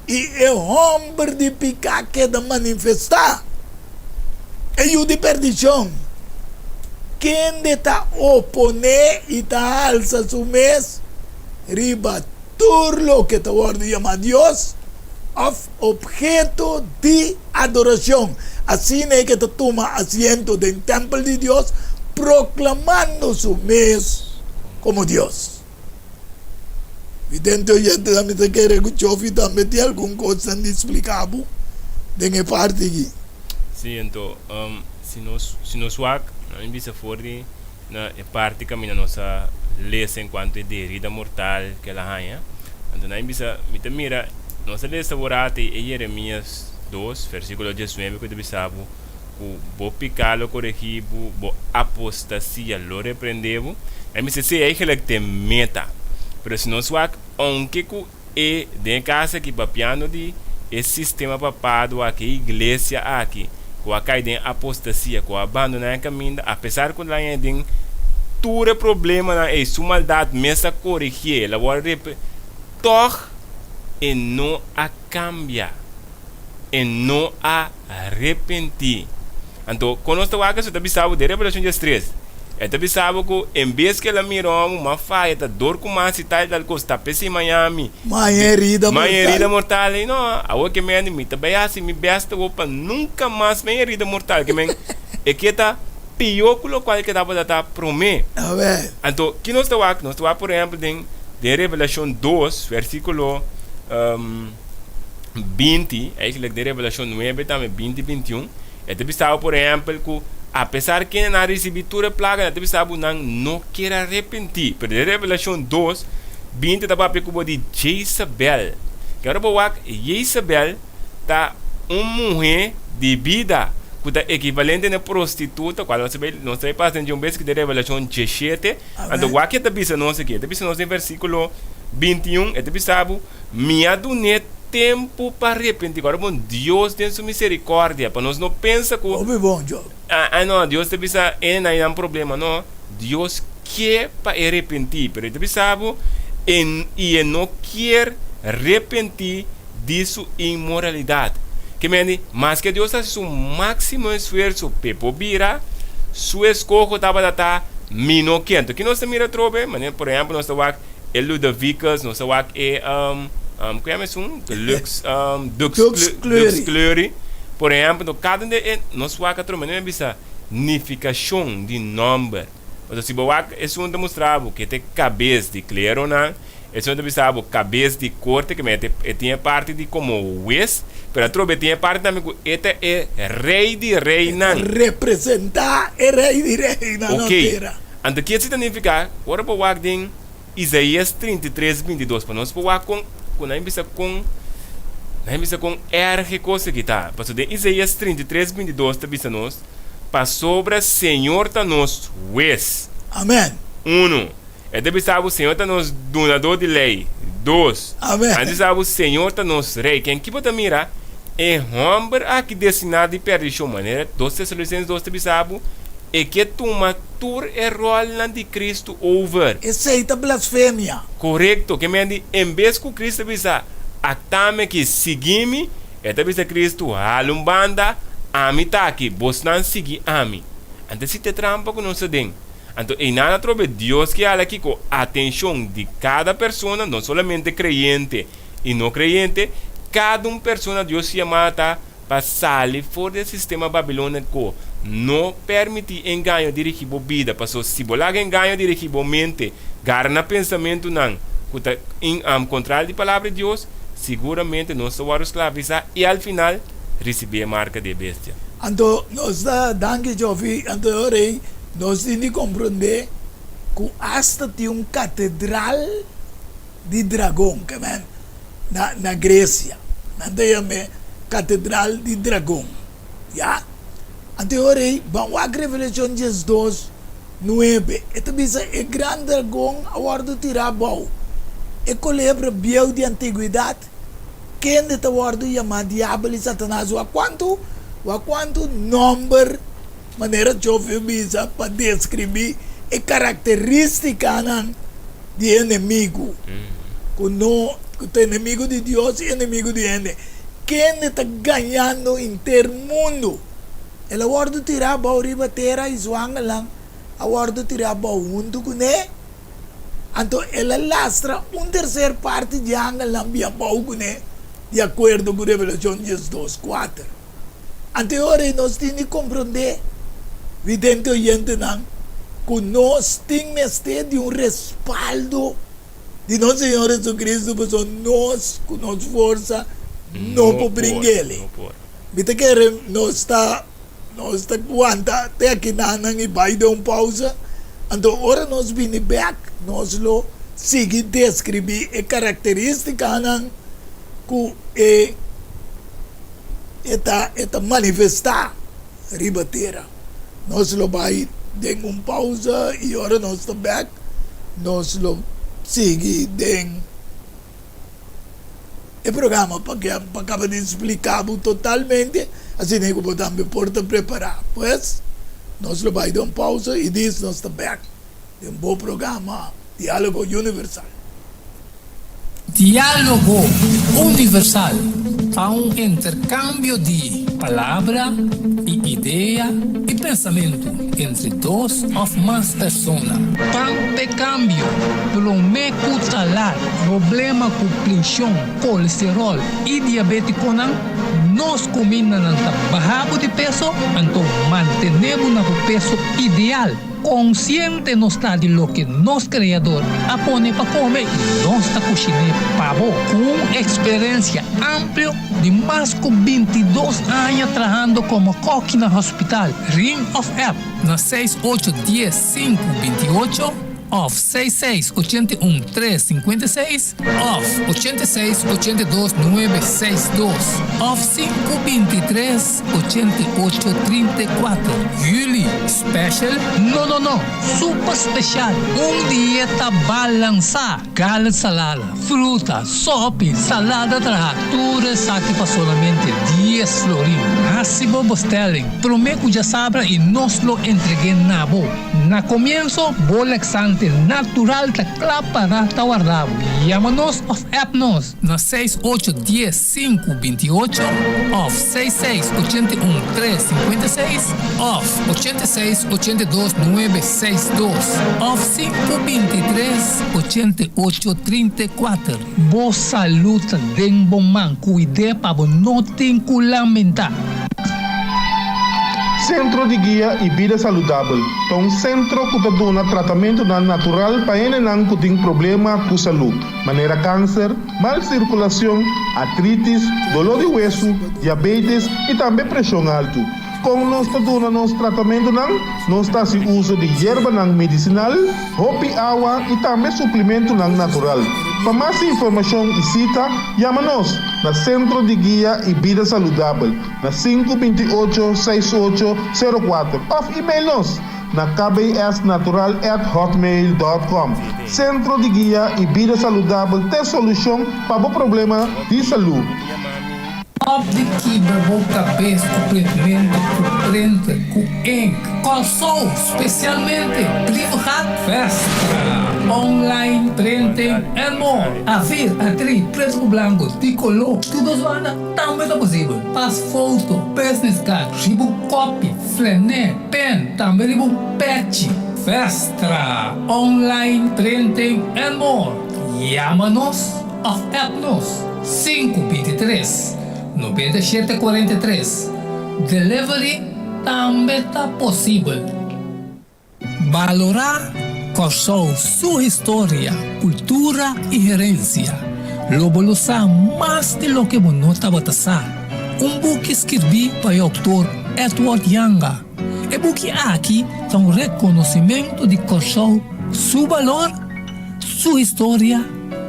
i e hòmber di piká keda manifestá, e yu di perdishon, kende ta oponé i ta halsa su mes riba tur loke ta wòrdu yamá Dios òf Obheto di adorashon. Asina e ke ta tuma asiento den tèmpel di Dios, proklamando su mes komo Dios. Vidente oyentenan, mi ta kere ku Chofi tambe tin algun kosnan di splika bo den e parti aki. Sí, anto, si nos, si nos wak, nan mi bisa for di na e parti kaminda nos a lesa en kuanto e di herida mortal ku el a haña. Anto nan bisa, mi ta mira, nos a lesa awor ata e Jeremias dos, versíkulo diesnuebe ku ta bisa bo ku bo piká lo koregí bo, bo apostasia lo reprendé bo. Nan bisa esei eigenlijk ta e meta. Pero si nos wak, ounke ku E den e kas aki papiando di e sistema papado aki, e iglesia aki, ku a kai den apostasia, ku a bandoná e kaminda, apesar ku nan a den tur e problemanan ei, su maldat mes a korigié, el a wòrdu repre, tòg e no a kambia, e no a Arepentí. Anto, kon nos ta wak eso? Ta bisa bo den Revelashon diestres. E ta bisa bo ku en bes ku el a mira omo mas faya ta dor ku mas i tal i tal kos, ta p'esei maña mi. Maña herida mortal. Maña herida mortal. I no, awor ke men mi ta bai hasi mi bèst awor pa nunka mas maña herida mortal. Ke men e ke ta pió ku lokual ke tabata ta promé. Amen. Anto, ki nos ta wak? Nos ta wak por ehèmpel den den Revelashon dos, vèrsikulo. 20, eigenlijk den Revelashon 9 tambe 20 21, e ta bisa bo por ehèmpel ku apesar kende nan a risibí tur e plaganan, e ta bisa bo nan no kier arepentí. Pero den Revelashon 2, 20 ta papia ku bo di Jezabel. Ke ora bo wak, Jezabel ta un muhé di bida ku ta ekivalente na prostituta, kual nos ta bai nos ta bai pasa den dje un bes aki den Revelashon 17. Anto wak ke ta bisa nos aki? E ta bisa nos den versíkulo. 21, e ta bisa bo, Mi a dun'é tempu pa arepentí. Ora bon, Dios den su miserikòrdia, pa nos no pensa ku. Hopi bon, Job. Ah, ah no, Dios ta bisa e nan nan problema. No, Dios ke pa e repentí, pero e ta bisa bo, e, i e no kier repentí di su inmoralidat. Ke mende, maske Dios hasi su máksimo esfuerso p'e por bira, su eskoho tabata ta, Mi no ke. Anto, ki nos ta mira atrobe? Manera, por ehèmpel, nos ta wak e Ludovicus, nos ta wak e, ku yama esun? De Lux, Dux, Dux Dux Kleury. Por ehèmpel, no kada un di e, nos wak atrobe, manera mi a bisa, nifikashon di nòmber. Pasobra si bo wak esun ta mustra bo ke ta e kabes di kleronan, Esun ta bisa bo kabes di korte ke mete e tin e parti di komo hues, pero atrobe e tin e parti tambe ku e ta e rei di reinan. E ta representá e rei di reinan na Oke, tera. anto ke esei ta nifiká? Ora bo wak den Isaías 33, 22, pa nos por wak kon ku nan bisa kon nan bisa kon erg e kos aki ta. Pasobra den Isaías 33, 22 ta bisa nos, Pasobra Señor ta nos hues. Amen. Unu. E ta bisa bo, Señor ta nos Dunadó di Lei. Dos. Amen. Antes bisa bo, Señor ta nos Rei. Ken ki bo ta mira? E hòmber aki destiná di perdishon, manera Dos Tesalonisenses dos ta bisa bo, e ke tuma tur e ròlnan di Kristu over. Esei ta blasfemia. Korekto. Ke men di, en bes ku Kristu ta bisa, Aktami aki, sigui mi, e ta bisa Kristu, Hala un banda, ami ta aki, bosnan sigui ami. Anto si ta e trampa ku nos ta den. Anto einan atrobe Dios ke hala kiko atenshon di kada persona, no solamente kreyente i no kreyente, kada un persona Dios yama ta pa sali for di e sistema babiloniko. No permití engaño dirigí bo bida, paso si bo laga engaño dirigí bo mente, gara na pensamentunan ku ta in kontrario di Palabra di Dios, siguramente nos ta wòrdu sklavisá i al final risibí e marka di e bestia. Anto nos ta danki Jofi, anto e ora ei Nos tin di komprondé ku asta tin un katedral di dragon, ke men, na na Gresia. Nan ta yam'é katedral di dragon. Ya. Anto e ora ei, ban wak Revelashon 12, nuebe. E ta bisa, E gran dragon a wòrdu tirá abou, e kolebra bieu di antigwidat, kende ta wòrdu yamá Diabel i Satanas. Wak kuantu, wak kuantu nòmber Manera Joffrey bisa pa deskribí e karakterístikanan di e enemigu, ku no ku ta enemigu di Dios i enemigu di hende, kende ta gañando henter mundu. El a wòrdu tirá abou riba tera i su angelnan a wòrdu tirá abou huntu kuné. Anto el a lastra un terser parti di angelnan bin abou kuné, di akuerdo ku Revelashon 12, kuater. Anto e ora ei nos tin di komprondé, vidente oyentenan, ku nos tin mester di un respaldo di nos Señor Jesucristo pasobra nos ku nos forsa no por bring'el. Mi ta kere nos ta nos ta wanta te akinanan i bai den un pausa, anto ora nos bini bèk nos lo sigui deskribí e karakterístikanan ku e E ta e ta manifestá riba tera. Nos lo bai den un pausa i ora nos ta bèk nos lo sigui den e programa pa ke pa kaba di splika bo totalmente asina ku bo tambe por ta prepará. Pues nos lo bai den un pausa i dis nos ta bèk den bo programa Diálogo Universal. Diálogo Universal ta un interkambio di palabra i idea i pensamentu entre dos òf mas persona. Pan p'e kambio, promé ku talar problema ku prenshon, kolesteròl i diabétikonan, nos kumindanan ta baha bo di peso, anto mantené bo na bo peso ideal. Konsiente nos ta di loke nos Kreador a pone pa kome i nos ta kushiné pa bo. Ku un eksperensia amplio di mas ku 22 aña trahando komo kòki na hospital, ring òf app na 6 8 10 5 28. òf seis seis 81 tres 56 òf 86 82 nuebe seis dos òf sinku 23 88 34. Juli special? No no no! Super special! Un dieta balansá! Gala salada, fruta, sopi, salada traha, tur esaki pa solamente dies florin. Hasi bo bestelling prome ku djasabra i nos lo entreg'é na bo. Na komienso, bo laxante natural ta kla para ta warda bo. Yama nos òf app nos na seis ocho dies sinku binti ocho òf seis seis 81 3 56 òf 86 82 nuebe seis dos òf sinku 23 88 34. Bo salud ta den bo man, cuid'é pa bo no tin cu lamenta. Centro di Guia y Bida Saludabel ta un centro cu ta duna tratamentonan natural pa hendenan cu tin problema cu salud, manera cancer, mal circulacion, artritis, dolor di wesu, diabetes y tambe presion alto. Kon nos ta duna nos tratamentunan? Nos ta hasi uso di yerbanan medisinal, hopi awa i tambe suplimentunan natural. Pa mas informashon i sita, yama nos na Sentro di Guia i Bida Saludabel na sinku 28 seis ocho sero kuater òf email nos na kbsnatural at hotmail dòt kòm. Sentro di Guia i Bida Saludabel t'e solushon pa bo problema di salú. Stop di kibra bo kabes ku printmentu ku printer ku ink. Kòrsou, spesialmente Brievengat Festa, online printing and more. Afir, atri, pretu ku blanku, di koló, tur dos banda tambe ta posibel. Pas foto, business card, riba un kopi, flené, pen, tambe riba un pechi. Festa, online printing and more. Yama nos! Òf app nos, sinku 23 97 43. Delivery tambe ta posibel. Balorá Kòrsou su historia, kultura i herensia. Lo bo lo sa mas di loke bo no tabata sa. Un buki skirbí pa e outor Edward Janga. E buki aki ta un rekonosimentu di Kòrsou su balor, su historia,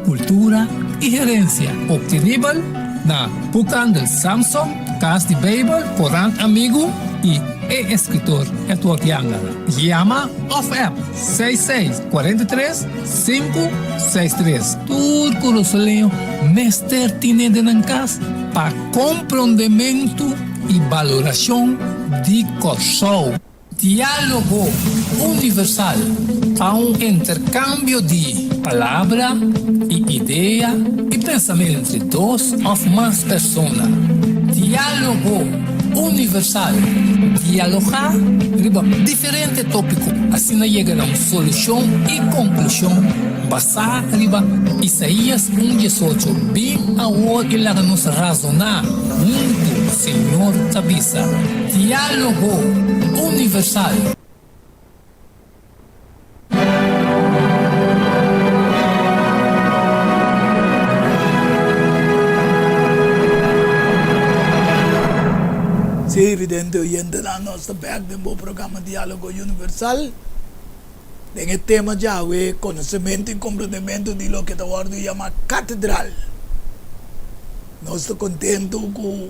Kultura i herensia optenibel na Boekhandel Samson, Kas di Beibel, Korant Amigu i E Eskritor Edward Janga. Yama òf app seis seis 43 sinku seis tres. Tur kurasoleño mester tine den nan kas pa komprondementu i balorashon di Kòrsou. Diálogo Universal ta un interkambio di palabra i idea i pensamentu entre dos òf mas persona. Diálogo Universal, dialogá riba diferente tópiko, asina yega na un solushon i konklushon basá riba Isaías un 18, Bin awor i laga nos razoná huntu, Señor ta bisa. Diálogo Universal. Sí, vidente oyentenan, nos ta bek den bo programa Diálogo Universal. Den e tema djawe, Konosementu i komprendementu di loke ta wòrdu yamá katedral. Nos ta kontentu ku.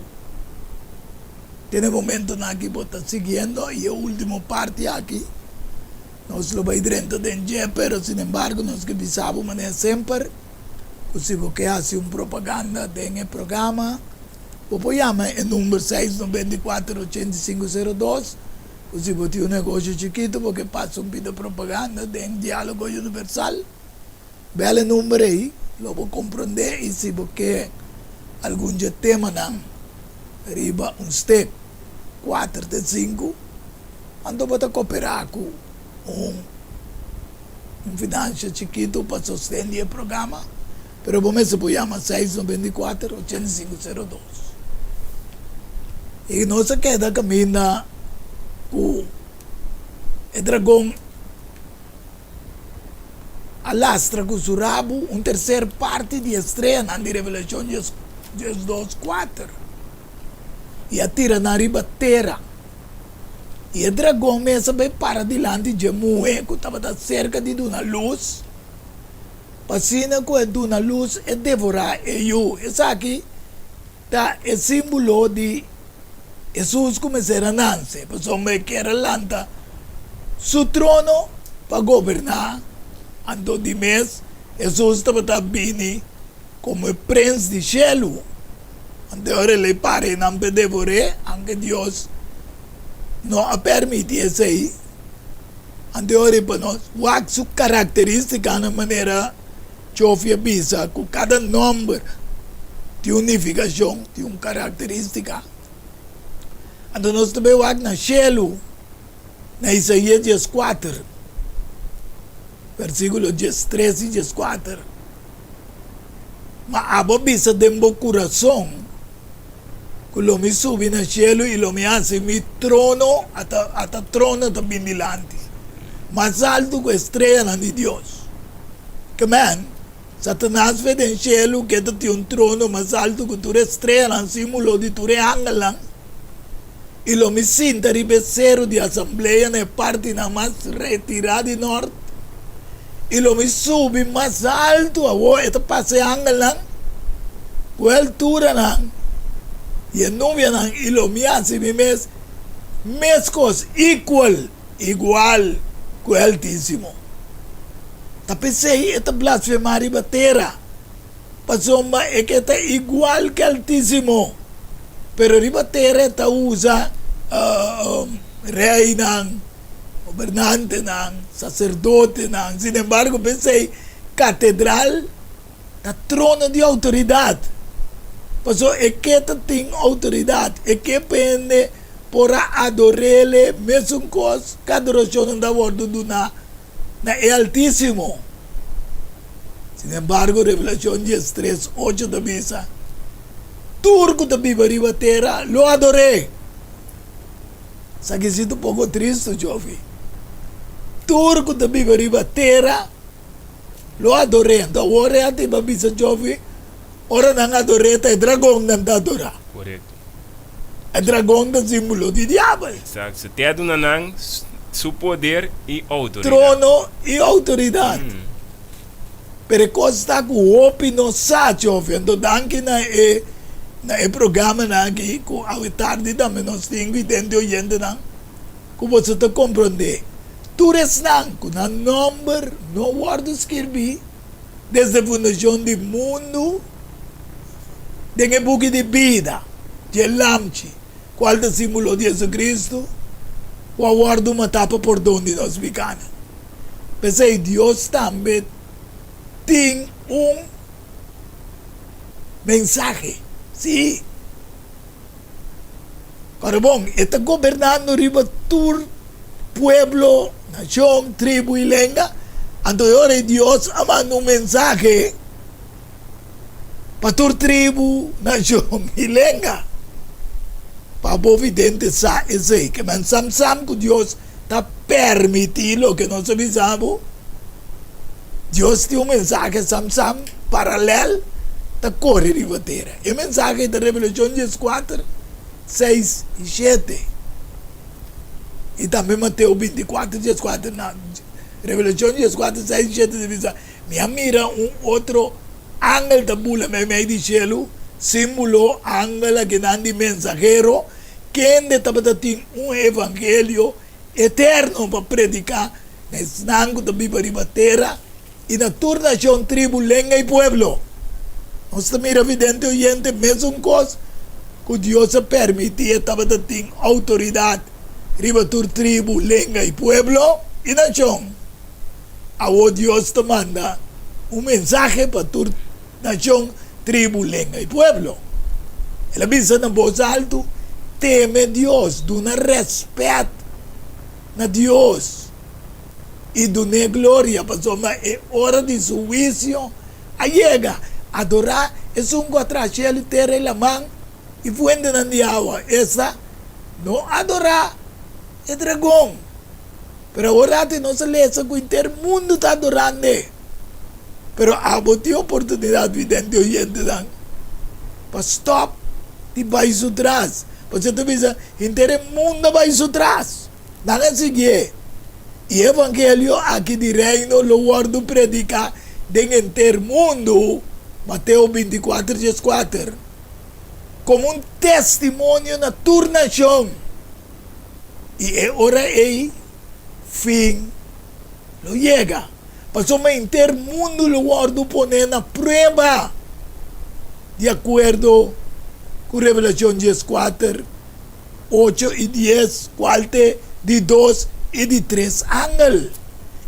Den e momentonan aki bo ta siguiendo y e ultimo parti aki nos lo bay drenta den dje, pero sin embargo nos ke bisa bo manera semper cu si bo ke haci un propaganda den e programa bo por yama e number seis 94 85 02 cu si bo tin un negocio chikito bo ke pasa un pida propaganda den Dialogo Universal bel e number ey lo bo comprende y si bo ke algun dje temanan riba un step kuater te sinku, anto bo ta koperá ku un un finansha chikitu pa sosten di e programa, pero bo mester por yama seis 94 85 02. I nos a keda kaminda ku e dragon a lastra ku su rabu un terser parti di e streanan di Revelashon 12, kuater, i a tira nan riba tera. I e dragon mes a bai para dilanti dje muhé ku tabata serka di duna lus, pa asina ku e duna lus e devorá e yu. Esaki ta e símbolo di Hesus ku mester a nanse, pasobra e kier a lanta su trono pa goberná. Anto di mes Hesus tabata bini komo e prens di shelu. Anto ora el a para e nan pa devor'é, anke Dios no a permití esei. Anto ora pa nos wak su karakterístikanan manera Chofi a bisa ku kada nòmber tin un nifikashon, tin un karakterístika. Anto nos ta bai wak na shelu, na Isaías dieskuater, versíkulo diestres i dieskuater. Ma abo a bisa den bo kurason ku lo mi subi na shelu i lo mi hasi mi trono, ata ata trono ta bin dilanti, mas altu ku e streanan di Dios. Kemen, Satanas fe den shelu ke ta tin un trono mas altu ku tur e streanan, símbolo di tur e angelnan, i lo mi sinta riba e seru di asamblea na e partinan mas retirá di nòrt, i lo mi subi mas altu. Awor e ta pasa e angelnan ku e alturanan i e nubianan, i lo mi hasi mi mes meskos, equal, igual, ku e Altísimo. Ta p'esei e ta blasfemá riba tera. Pasobra e ke ta igual ku Altísimo, pero riba tera e ta usa reinan, gobernantenan, saserdotenan. Sin embargo, p'esei katedral ta trono di outoridat, pasobra e ke ta tin outoridat, e ke pa hende por a ador'el mesun kos ku adorashonnan ta wòrdu duná na e Altísimo. Sin embargo, Revelacion diestres, ocho ta bisa, Tur cu ta biba riba tera lo ador'é. Esaki si ta un poco tristu, Jovi. Tur cu ta biba riba tera lo ador'é. Anto awor e a tiba bisa Jovi, ora nan ador'é ta e dragon nan ta adorá. Correcto. E dragon ta simbolo di diabel. Exacto. Su te a duna nan su poder i outoridat. Trono i outoridat. Pero e kos ta ku hopi no sa, Tjofi. Anto danki na e na e programanan aki ku awe tardi tambe nos tin vidente oyentenan ku boso ta komprondé. Tur esnan ku nan nòmber no wòrdu skirbí desde fundashon di mundu den e buki di bida dje Lamchi, kual ta símbolo di Jesucristo, ku a wòrdu matá pa pordon di nos pikánan. P'esei Dios tambe tin un mensahe, sí. Ora bon, e ta gobernando riba tur pueblo, nashon, tribu i lenga. Anto e ora ei Dios a manda un mensahe pa tur tribu, nashon i lenga. Pa bo vidente sa esei, ke men sam sam ku Dios ta permití loke nos a bisa bo. Dios tin un mensahe sam sam paralel ta kore riba tera. E mensahe ta Revelashon dieskuater, seis i shete i tambe Mateo bintikuater, dieskuater. Na Revelashon dieskuater, seis i shete ta bisa, Mi a mira un otro angel ta bula meimei di shelu, símbolo angel akinan di mensahero, kende tabata tin un evangelio eterno pa prediká na esnan ku ta biba riba tera i na tur nashon, tribu, lenga i pueblo. Nos ta mira vidente oyente mesun kos ku Dios a permití e tabata tin outoridat riba tur tribu, lenga i pueblo i nashon. Awor Dios ta manda un mensahe pa tur nashon, tribu, lenga i pueblo. El a bisa na bos altu, Teme Dios, duna rèspèt na Dios i dun'é gloria, pasobra e ora di su huisio a yega. Adorá esun ku a traha shelu, tera i laman i fuentenan di awa, esta, no adorá e dragon. Pero awor ratu nos a lesa ku henter mundu ta adorand'é. Pero abo tin oportunidat, vidente oyentenan, pa stòp di bai su tras. Pasobra ta bisa, henter e mundu a bai su tras. Nan a siguié. I e evangelio aki di Reino lo wòrdu prediká den henter mundu, Mateo 24, 14, komo un testimonio na tur nashon, i e ora ei fin lo yega. Pasobra henter mundu lo wòrdu poné na prueba, di akuerdo ku Revelashon 14, ocho i dies, kual t'e di dos i di tres angel.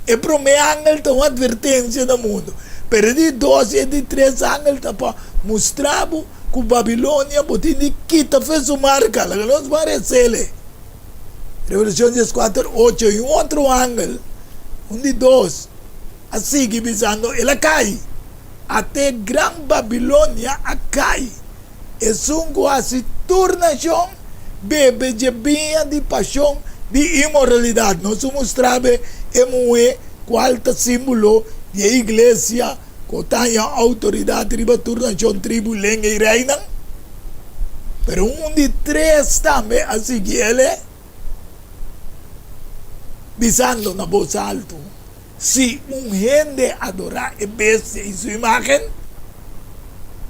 E promé angel ta un atvertensia na mundu, pero e di dos i e di tres angel ta pa mustra bo ku Babilonia bo tin di kita fe su marka. Laga nos ban resele. Revelashon 14, ocho, I un otro angel, un di dos, a sigui bisando, El a kai! Ate gran Babilonia a kai! Esun ku hasi tur nashon bebe dje biña di pashon di inmoralidat. Nos a mustra be e muhé kual ta símbolo di e iglesia ku ta haña outoridat riba tur nashon, tribu, lenga i reinan. Pero un di tres tambe a sigui el e, bisando na bos altu, Si un hende adorá e bestia i su imágen,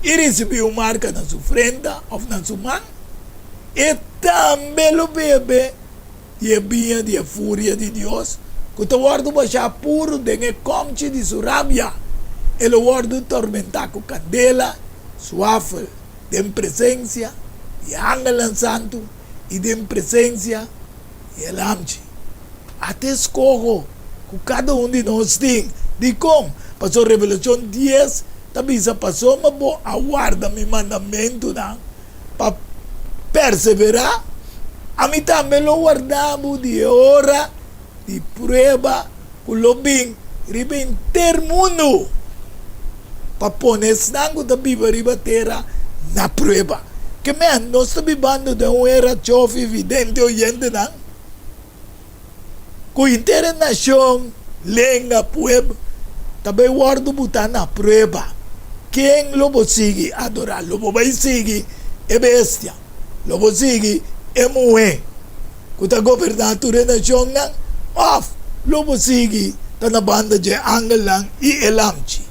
i risibí un marka na su frenta òf na su man, e tambe lo bebe di e biña di e furia di Dios, ku ta wòrdu bashá puru den e kòmchi di su rabia. E lo wòrdu tormentá ku kandela suafel den presensia di e angelnan santu i den presensia di e Lamchi. Ata e skoho ku kada un di nos tin. Dikon? Pasobra Revelashon dies ta bisa, Pasobra bo a warda mi mandamentunan pa perseverá, ami tambe lo warda bo di e ora di prueba ku lo bin riba henter mundu pa pone esnan ku ta biba riba tera na prueba. Ke men, nos ta bibando den un era chofi vidente oyentenan. Ku henter e nashon, lenga, pueblo ta bai wòrdu butá na prueba. Ken lo bo sigui adorá? Lo bo bai sigui e bestia? Lo bo sigui e muhé ku ta goberná tur e nashonnan? Òf lo bo sigui ta na banda dje angelnan i e Lamchi?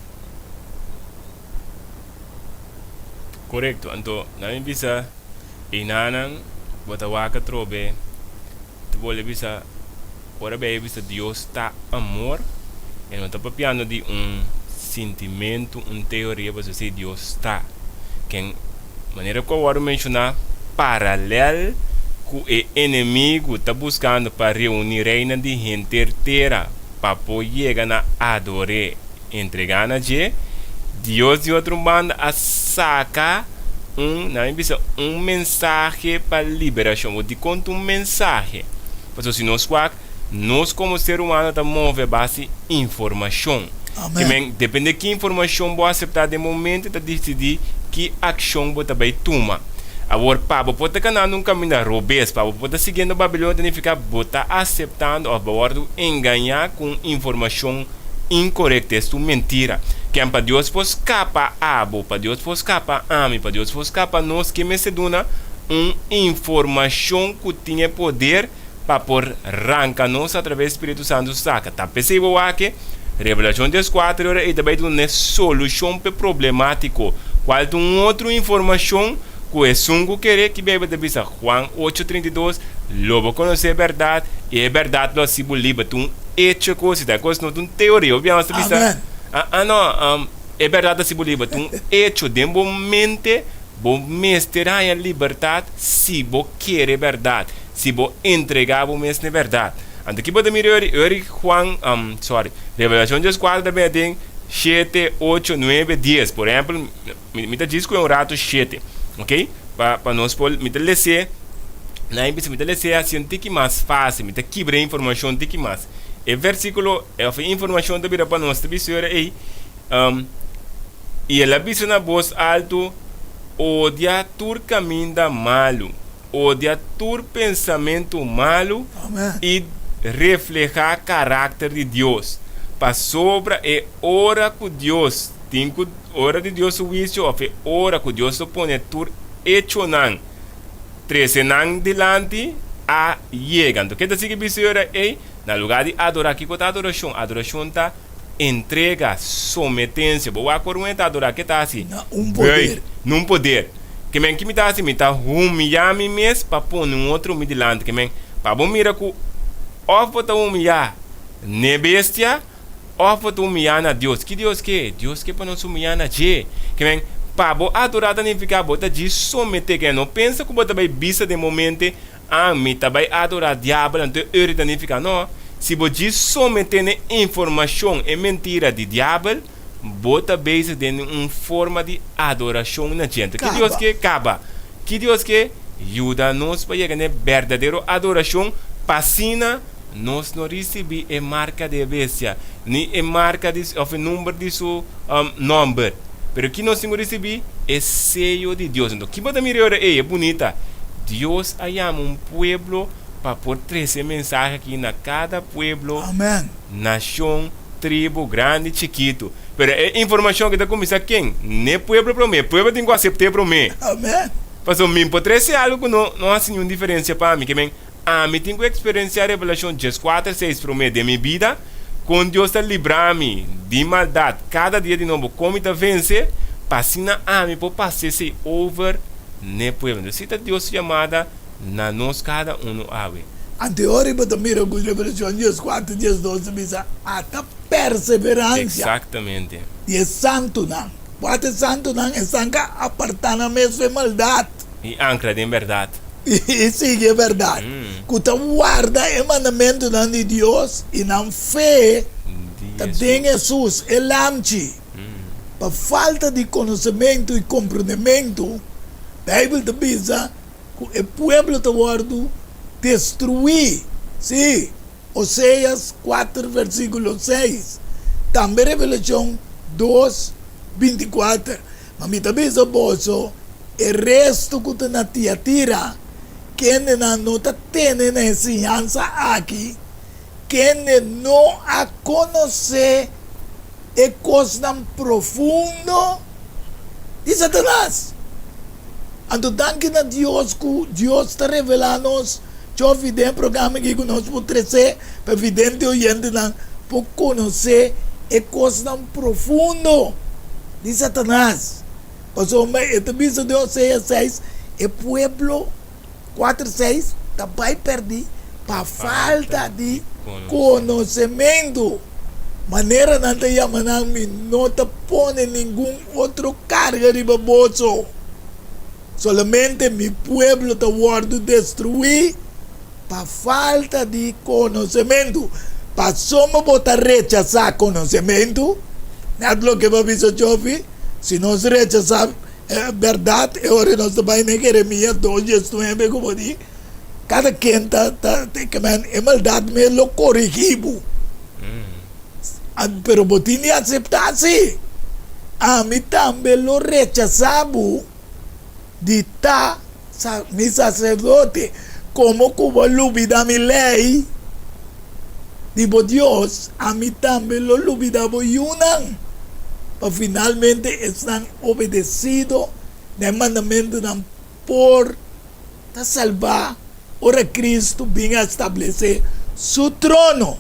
Korekto. Anto nan mi bisa einanan bo ta wak atrobe ta bolbe bisa ora Bijbel bisa Dios ta amor e no ta papiando di un sintimentu un teoria pasobra si Dios ta ken manera ku a wòrdu menshoná paralel ku e enemigu ta buskando pa reuni reinan di henter tera pa por yega na ador'é Entregá na dje, Dios di otro banda a saka un, nan a bisa, un mensahe pa liberashon. Bo dikon ta un mensahe? Pasobra si nos wak, nos komo ser humano ta move a base informashon. Amèn. Ke men, depende ki informashon bo aseptá den momento ta disidí ki akshon bo ta bai tuma. Awor, pa bo por ta kanando un kaminda robes, pa bo por ta siguiendo Babilonia ta nifiká bo ta aseptando òf bo a wòrdu engañá ku un informashon inkorekto, es un mentira. Ken pa Dios por skapa abo, pa Dios por skapa ami, pa Dios por skapa nos, ke mester duna un informashon ku tin e poder pa por ranka nos atraves Spiritu Santu saka. Ta p'esei bo wak Revelashon 14 ora ei ta bai duna e solushon p'e problemátiko. Kual ta un otro informashon ku esun ku kere ki Beibel ta bisa? Juan ocho 32, Lo bo konosé e bèrdat, i e bèrdat lo hasi bo liber. Ta un echo e kos, i ta e kos no ta un teoria. Hopi biaha nos ta bisa, Amen. Ah, ah no, e bèrdat ta hasi bo liber. Ta un echo den bo mente, bo mester haña libertat si bo kere e bèrdat, si bo entregá bo mes na e bèrdat. Anto ki bo ta mira ori? Ori Juan, sorry, Revelashon 14 ta bini den shete, ocho, nuebe, dies. Por ehèmpel, Mi ta djis ku e un ratu shete, ok? Pa pa nos por, mi ta les'é, na e bisa mi ta les'é hasi un tiki mas fásil, mi ta kibra e informashon tiki mas. E versíkulo òf e informashon ta bira pa nos, ta bisa ora ei, I el a bisa na bos altu, Odia tur kaminda malu, odia tur pensamentu malu i reflehá karakter di Dios, pasobra e ora ku Dios tin ku Ora di Dios su huisio òf e ora ku Dios lo pone tur echonan trese nan dilanti. a yega. Anto ke ta sigui bisa ora ei? Na lugá di adorá, kiko ta adorashon? Adorashon ta entrega, sometensia. Bo wak ora un hende ta adorá, ke ta hasi? Na un poder. Buig, na un poder. Ke men ki mi ta hasi? Mi ta humiyá mi mes pa pone un otro mi dilanti. Ke men, pa bo mira ku òf bo ta humiyá n'e bestia, Òf bo ta humiyá na Dios. Ki Dios ke? Dios ke pa nos humiyá na dje. Ke men, pa bo adorá ta nifiká bo ta djis someté. Ke no pensa ku bo ta bai bisa den bo mente, Ah, mi ta bai adorá diabel, anto e ori ta nifiká. No. Si bo djis someté n'e informashon, e mentira di diabel, bo ta bezig den un forma di adorashon na dje. Anto ki Dios Kaba. ke? Kaba. Ki Dios ke? Yuda nos pa yega n'e berdadero adorashon, pa asina Nos no risibí e marka di e bestia, ni e marka di òf e number di su nòmber. Pero ki nos tin ku risibí? E seyo di Dios. Enton, ki bo ta mira e ora ei? E bunita! Dios a yama un pueblo pa por trese e mensahe aki na kada pueblo, Amèn. nashon, tribu, grandi, chikitu. Pero e informashon aki ta kuminsá ken? N'e pueblo promé. E pueblo tin ku asept'é promé. Amèn. Pasobra mi por trese algu ku no no hasi niun diferensia pa mi. Ke men, Ami tin ku eksperensiá Revelashon dieskuater seis promé den mi bida, kon Dios ta libra mi di maldat kada dia di nobo, kon mi ta vense, pa asina ami por pasa esei over n'e pueblo. Entonces, si ta Dios su yamada na nos kada unu awe. Anto e ora bo ta mira ku Revelashon dieskuater diesdos ta bisa, Ata perseveransia Eksaktamente. di e santunan. Kua ta e santunan? Esnan ku a apartá nan mes for e maldat. I ankra den bèrdat. I sigui e bèrdat. Ku ta warda e mandamentunan di Dios i nan fe ta den Hesus, e Lamchi. Pa falta di konosementu i komprendementu, Beibel ta bisa ku e pueblo ta wòrdu destruí. Sí, Oseas kuater versíkulo seis, tambe Revelashon dos, bintikuater. Ma mi ta bisa boso, e restu ku ta na Tiatira, kendenan no ta tene na e siñansa aki, kende no a konosé e kosnan profundo di Satanas. Anto danki na Dios ku Dios ta revelá nos Jofi den e programa aki ku nos por tresé pa vidente oyentenan por konosé e kosnan profundo di Satanas. Pasobra e ta bisa den Oseas seis, e pueblo kuater seis ta bai pèrdí pa falta di konosementu. Manera nan ta yama nan, mi no ta pone ningun otro karga riba boso. Solamente mi pueblo ta wòrdu destruí pa falta di konosementu. Pasobra bo ta rechasá konosementu, nèt loke bo a bisa Jofi, si nos rechasá e bèrdat, e ora nos ta bai na Jeremias dos diesnuebe ku bo di, kada ken ta ta e maldat mes lo korigí bo. Pero bo tin di aseptá si. Ami tambe lo rechasá bo. Di ta mi saserdote, komo ku bo lubida mi lei di bo Dios, ami tambe lo lubida bo yunan, pa finalmente esnan obedesido na e mandamentunan por ta salbá ora Kristu bin a establesé su trono.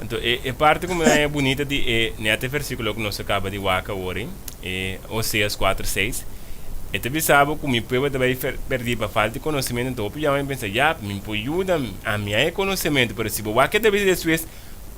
Anto e parti ku mi haña bunita di e nèt e versíkulo ku nos a kaba di wak awor ei, e Oseas kuater seis, e ta bisa bo ku mi pueblo ta bai pèrdí pa falta di konosementu. Anto hopi yama mi pensa, ya, mi por yuda, ami haña e konosementu, pero si bo wak e ta bisa despues,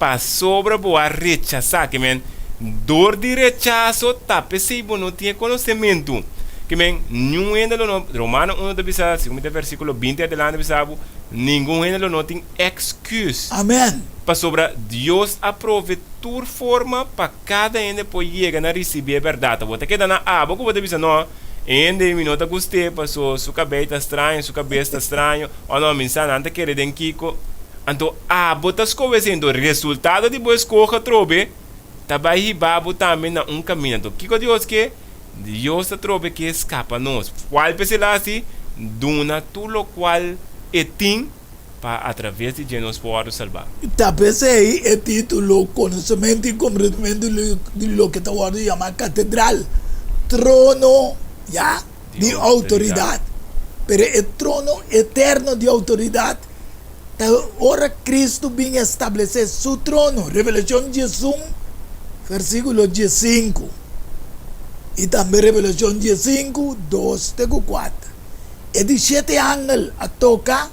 pasobra bo a rechasá, ke men, dor di rechaso ta p'esei bo no tin e konosementu. Ke men, niun hende lo no, Romano uno ta bisa, segun mi ta versíkulo binti adelante bisa bo, ningun hende lo no tin èksküs. Amèn. Pasobra Dios a prove tur forma pa kada hende por yega na risibí e bèrdat. Bo ta keda na abo ku bo ta bisa, No, e hende ei mi no ta gust'é paso su kabei ta straño, su kabes ta straño, o no, mi sa nan ta kere den kiko. Anto abo ta skohe esei, anto resultado di bo eskohe atrobe ta bai hiba bo tambe na un kaminda. Anto kiko Dios ke? Dios ta trobe ke skapa nos. Kual p'esei el a hasi? Duna tur lokual e tin pa atraves di dje nos por wòrdu salbá. Ta p'esei e título Konosementu i Komprendimentu di loke ta wòrdu yamá katedral, trono, ya, di outoridat. Pero e trono eterno di outoridat ta ora Kristu bin establesé su trono, Revelashon 11, versíkulo 15, i tambe Revelashon 15, 2 te ku 4. E di shete angel a toka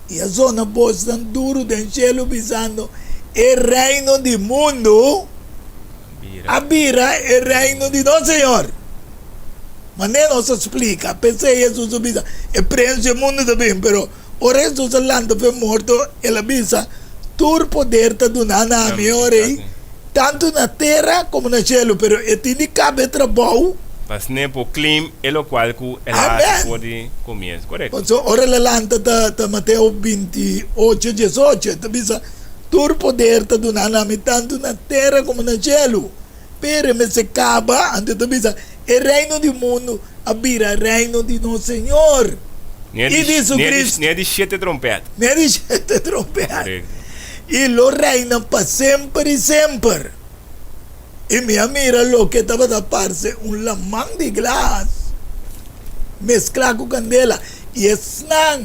i a zona bosnan duru den shelu bisando, E reino di mundu a bira e reino di nos Señor. Manera nos a splika, p'esei Hesus a bisa, E prens di e mundu ta bin. Pero ora Hesus a lanta for e morto, el a bisa, Tur poder ta duná na mi, o Rei, tantu na tera komo na shelu. Pero e tin di kaba e trabou. Pa sne por claim e lokual ku el a hasi for di komienso. Korekto. Pasobra ora el a lanta ta ta Mateo 28, 18, e ta bisa, Tur poder ta duná na mi, tantu na tera komo na shelu. Pero e mester kaba, anto e ta bisa, E reino di mundu a bira reino di nos Señor i di su Cristo. N'e di shete trompèt. N'e di shete trompèt. I lo reina pa semper i semper. I mi a mira loke tabata parse un laman di glas mesklá ku kandela, i esnan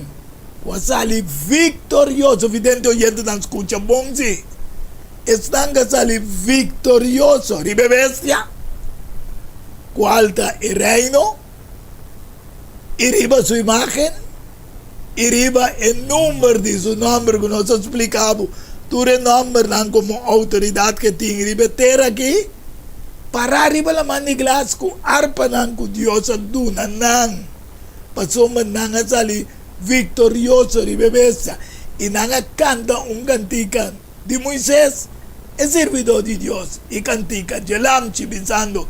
ku a sali viktorioso, vidente oyentenan skucha bon si. Esnan ka sali viktorioso riba e bestia, kual ta e reino, i riba su imágen, i riba e number di su nòmber ku nos a splika bo tur e nòmbernan komo outoridat ke tin riba e tera aki, pará riba laman di glas ku arpanan ku Dios a duna nan, pasobra nan a sali viktorioso riba e bestia, i nan a kanta un kantika. Di Moises, e sirbidó di Dios, i kantika dje lamchi, bisando,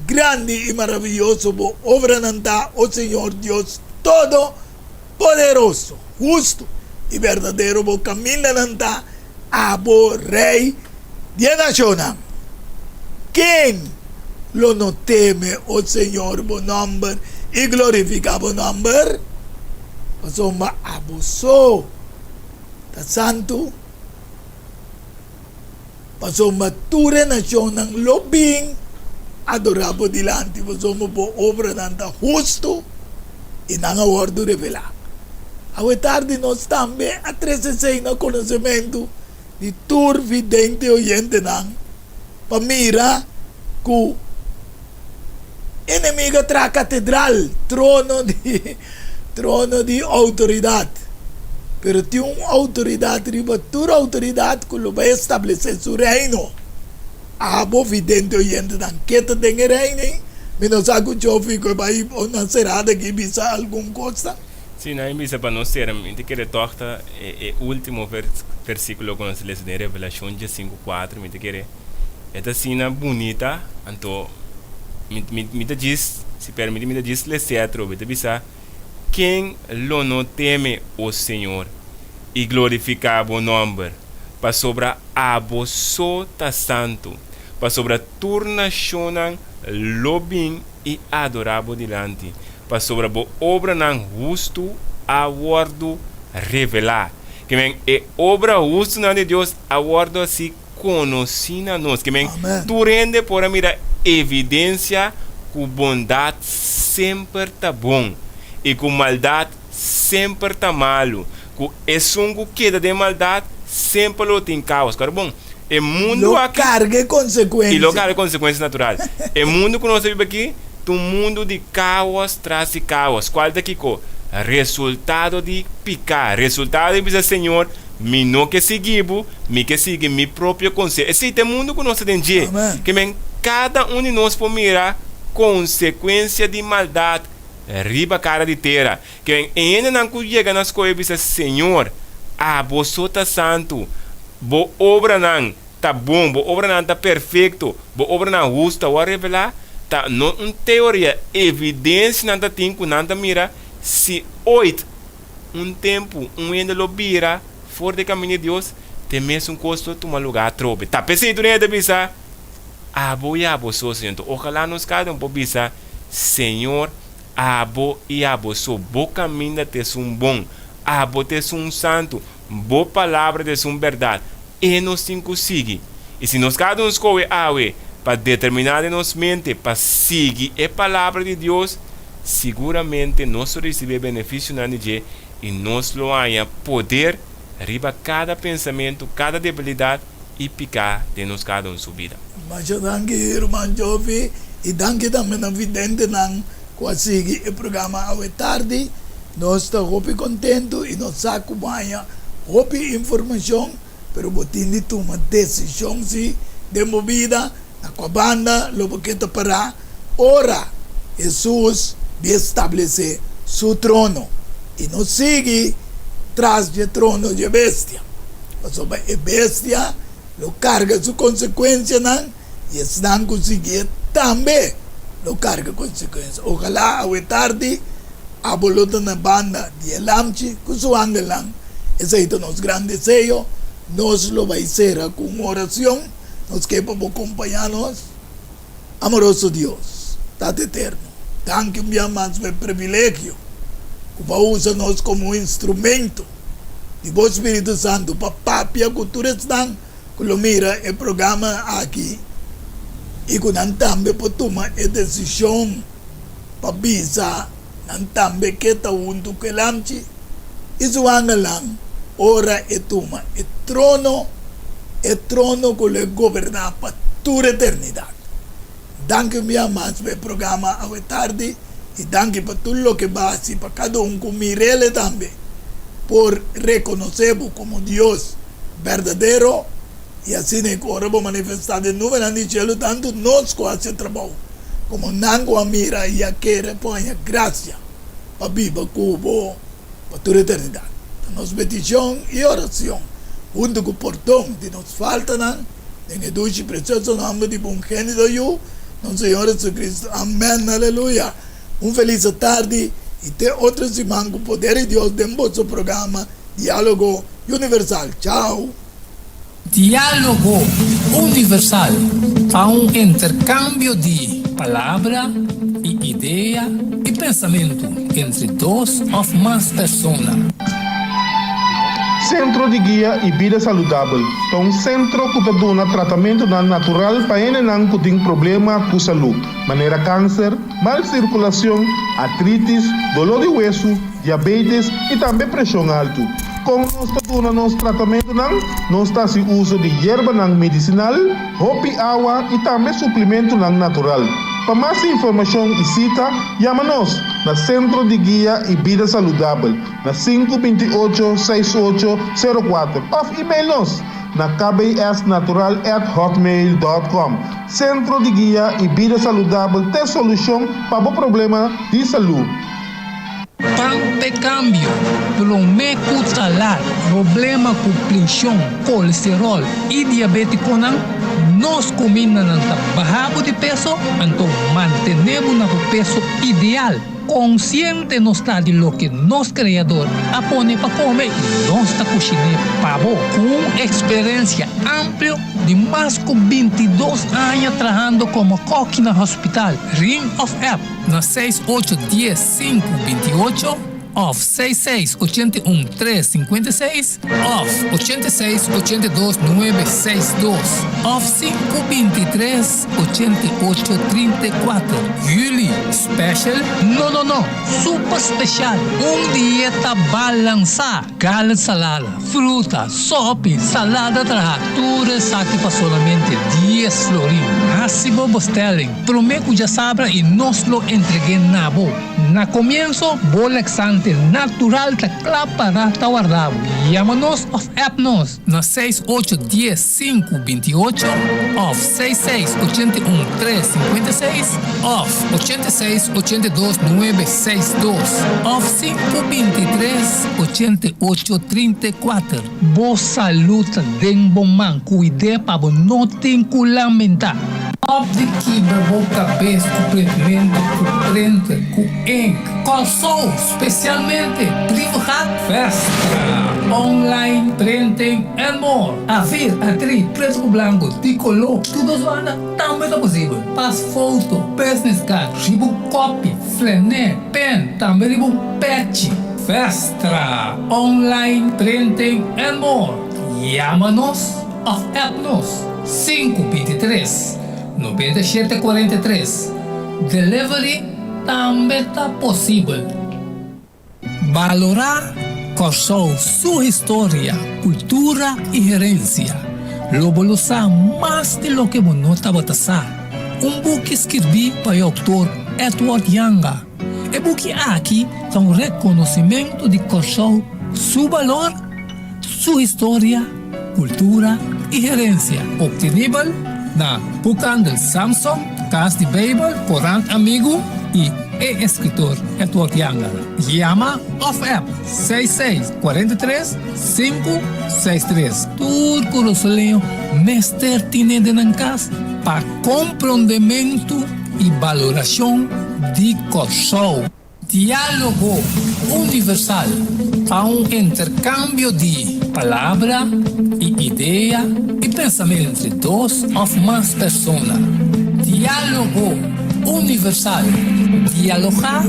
Grandi i maraviyoso bo obranan ta, o Señor Dios Todopoderoso! Hustu i berdadero bo kamindanan ta, abo Rei di e nashonnan. Ken lo no teme, o Señor, bo nòmber i glorifiká bo nòmber? Pasobra abo so ta santu, pasobra tur e nashonnan lo bin adorá bo dilanti, pasobra bo obranan ta hustu i nan a wòrdu revelá. Awe tardi nos tambe a trese esei na konosementu di tur vidente oyentenan pa mira ku enemigo a traha katedral, trono di trono di outoridat. Pero tin un outoridat riba tur outoridat ku lo bai establesé su reino. Abo vidente oyentenan ke ta den e reino ei? Mi no sa ku Jofi ku e bai na serada aki bisa algun kos. Sí, nan a bisa pa nos sera. Mi ta kere tòg ta e último versíkulo ku nos lesa den Revelashon 15:4. Mi ta kere e ta asina bunita, anto mi mi mi ta djis, si permití mi ta djis les'é atrobe. E ta bisa, Ken lo no teme, o Señor, i glorifiká bo nòmber? Pasobra abo so ta santu, pasobra tur nashonnan lo bin i adorá bo dilanti, pasobra bo obranan hustu a wòrdu revelá. Ke men, e obra hustunan di Dios a wòrdu hasi konosí na nos. Ke men, tur hende por a mira evidensia ku bondat semper ta bon i ku maldat semper ta malu, ku esun ku keda den maldat semper lo tin kaos. Kòrda bon, e mundu Lo aki. karga e konsekuensia. I lo karga e konsekuensia natural. E mundu ku nos ta biba aki ta un mundu di kaos tras di kaos. Kual ta kiko? Resultado di piká. Resultado di bisa, Señor, mi no ke sigui bo, mi ke sigui mi propio konseho. Esei ta e mundu ku nos ta den dje. Amen. Ke men kada un di nos por mira konsekuensia di maldat riba kara di tera. Ke men e hendenan ku yega na skohe bisa, Señor, abo so ta santu. Bo obranan ta bon, bo obranan ta perfekto, bo obranan hustu awor revelá, ta no un teoria, evidensianan ta tin ku nan ta mira si oit un tempu un hende lo bira for di e kaminda di Dios, te mesun kos lo tuma lugá atrobe. Ta p'esei tur hende ta bisa, Abo i abo so, Señor. Enton ojalá nos kada un por bisa, Señor, abo i abo so, bo kaminda ta esun bon, abo ta esun santu, Bo palabra ta esun bèrdat, e nos tin ku sigui. I si nos kada un skohe awe pa determiná den nos mente pa sigui e Palabra di Dios, Siguramente nos lo risibí e benefisionan di dje i nos lo haña poder riba kada pensamentu, kada debilidat i piká den nos kada un su bida. Masha danki ruman Jovi i danki tambe na videntenan ku a sigui e programa awe tardi. Nos ta hopi kontentu i nos sa ku bo haña hopi informashon, pero bo tin di tuma desishon si den bo bida na kua banda lo bo ke ta pará ora Hesus di establesé su trono i no sigui tras dje trono dje bestia, pasobra e bestia lo karga su konsekuensianan i esnan ku siguié tambe lo karga konsekuensia. Ojalá awe tardi abo lo ta na banda di e Lamchi ku su angelnan. Esei ta nos gran deseo. Nos lo bai sera ku un oracion. Nos ke pa bo kompañá nos. Amoroso Dios, Tata Eterno, danki un bia mas pa e privilegio ku bo a usa nos komo un instrumento di bo Spiritu Santu pa papia ku tur esnan ku lo mira e programa aki i ku nan tambe por tuma e desishon pa bisa nan tambe ke ta huntu ku e Lamchi i su angelnan ora e tuma e trono, e trono ku lo e goberná pa tur eternidat. Danki un bia mas pa e programa awe tardi i danki pa tur loke bo a hasi pa kada un ku mir'el tambe por rekonosé bo komo Dios berdadero i asina ku ora bo manifestá den nubenan di shelu tantu nos ku hasi e trabou komo nan ku a mira i a kere por haña grasia pa biba ku bo pa tur eternidat. Ta nos petishon i orashon, huntu ku pordon di nos faltanan, den e dushi i presioso nòmber di bo ungénito Yu, nos Señor Jesucristo. Amèn. Aleluya! Un felis atardi i te otro siman ku poder di Dios den boso programa Diálogo Universal. Chao! Diálogo Universal ta un interkambio di palabra i idea i pensamentu entre dos òf mas persona. Sentro di Guia i Bida Saludabel ta un sentro ku ta duna tratamentunan natural pa hendenan ku tin problema ku salú, manera kanser, mal sirkulashon, artritis, doló di wesu, diabetes i tambe preshon altu. Kon nos ta duna nos tratamentunan? Nos ta hasi uso di yerbanan medisinal, hopi awa i tambe suplimentunan natural. Pa mas informashon i sita, yama nos na Sentro di Guia i Bida Saludabel na sinku 28 68 04 òf email nos na kbsnatural at hotmail dòt kòm. Sentro di Guia i Bida Saludabel t'e solushon pa bo problema di salú. Pan p'e kambio, promé ku talar problema ku preshon, kolesteròl i diabétikonan, nos kumindanan ta baha bo di peso, anto mantené bo na bo peso ideal. Konsiente nos ta di loke nos Kreador a pone pa kome i nos ta kushiné pa bo. Ku un eksperensia amplio di mas ku 22 aña trahando komo kòki na hospital, Ring òf app. Na seis ocho dies sinku 28 òf seis seis 81 tres 56 òf 86 82 nuebe seis dos òf sinku 23 88 34. Juli special? No no no! Super special! Un dieta balansá! Gala salada, fruta, sopi, salada traha, tur esaki pa solamente dies florin. Hasi bo bestelling prome ku djasabra i nos lo entreg'é na bo. Na komienso, bo laxante natural ta kla para ta warda bo. Yama nos òf app nos na seis ocho dies sinku 28 òf seis seis 81 tres 56 òf 86 82 nuebe seis dos òf sinku 23 88 34. Bo salud ta den bo man, cuid'é pa bo no tin cu lamenta. Stop di kibra bo cabes cu printmento, cu printer, cu ink. Kòrsou, specialmente Brievengat, Vestra, online printing and more. A4, A3, preto cu blanco, di color, tur dos banda tambe ta posibel. Pas foto, business card, riba un copy, flené, pen, tambe riba un pechi. Vestra, online printing and more. Yama nos of app nos 5 23 97 43. Delivery. tambe ta posibel. Balorá Kòrsou su historia, kultura i herensia. Lo bo lo sa mas di loke bo no tabata sa. Un buki skirbí pa e outor Edward Janga. E buki aki ta un rekonosimentu di Kòrsou su balor, su historia, kultura i herensia. Optenibel na Boekhandel Samson, Kas di Beibel, Korant Amigu i e eskritor Edward Janga. Yama òf app 66 43 563. Tur kurasoleño mester tine den nan kas pa komprondementu i balorashon di Kòrsou. Diálogo Universal ta un interkambio di palabra i idea i pensamentu entre dos òf mas persona. Diálogo Universal, dialogá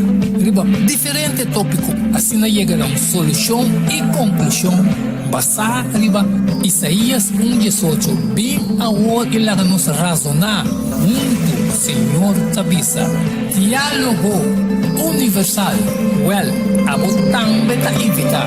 riba diferente tópiko asina yega na un solushon i konklushon basá riba Isaías un diesocho, Bin awor i laga nos razoná huntu, Señor ta bisa. Diálogo Universal, Wèl, abo tambe ta invitá.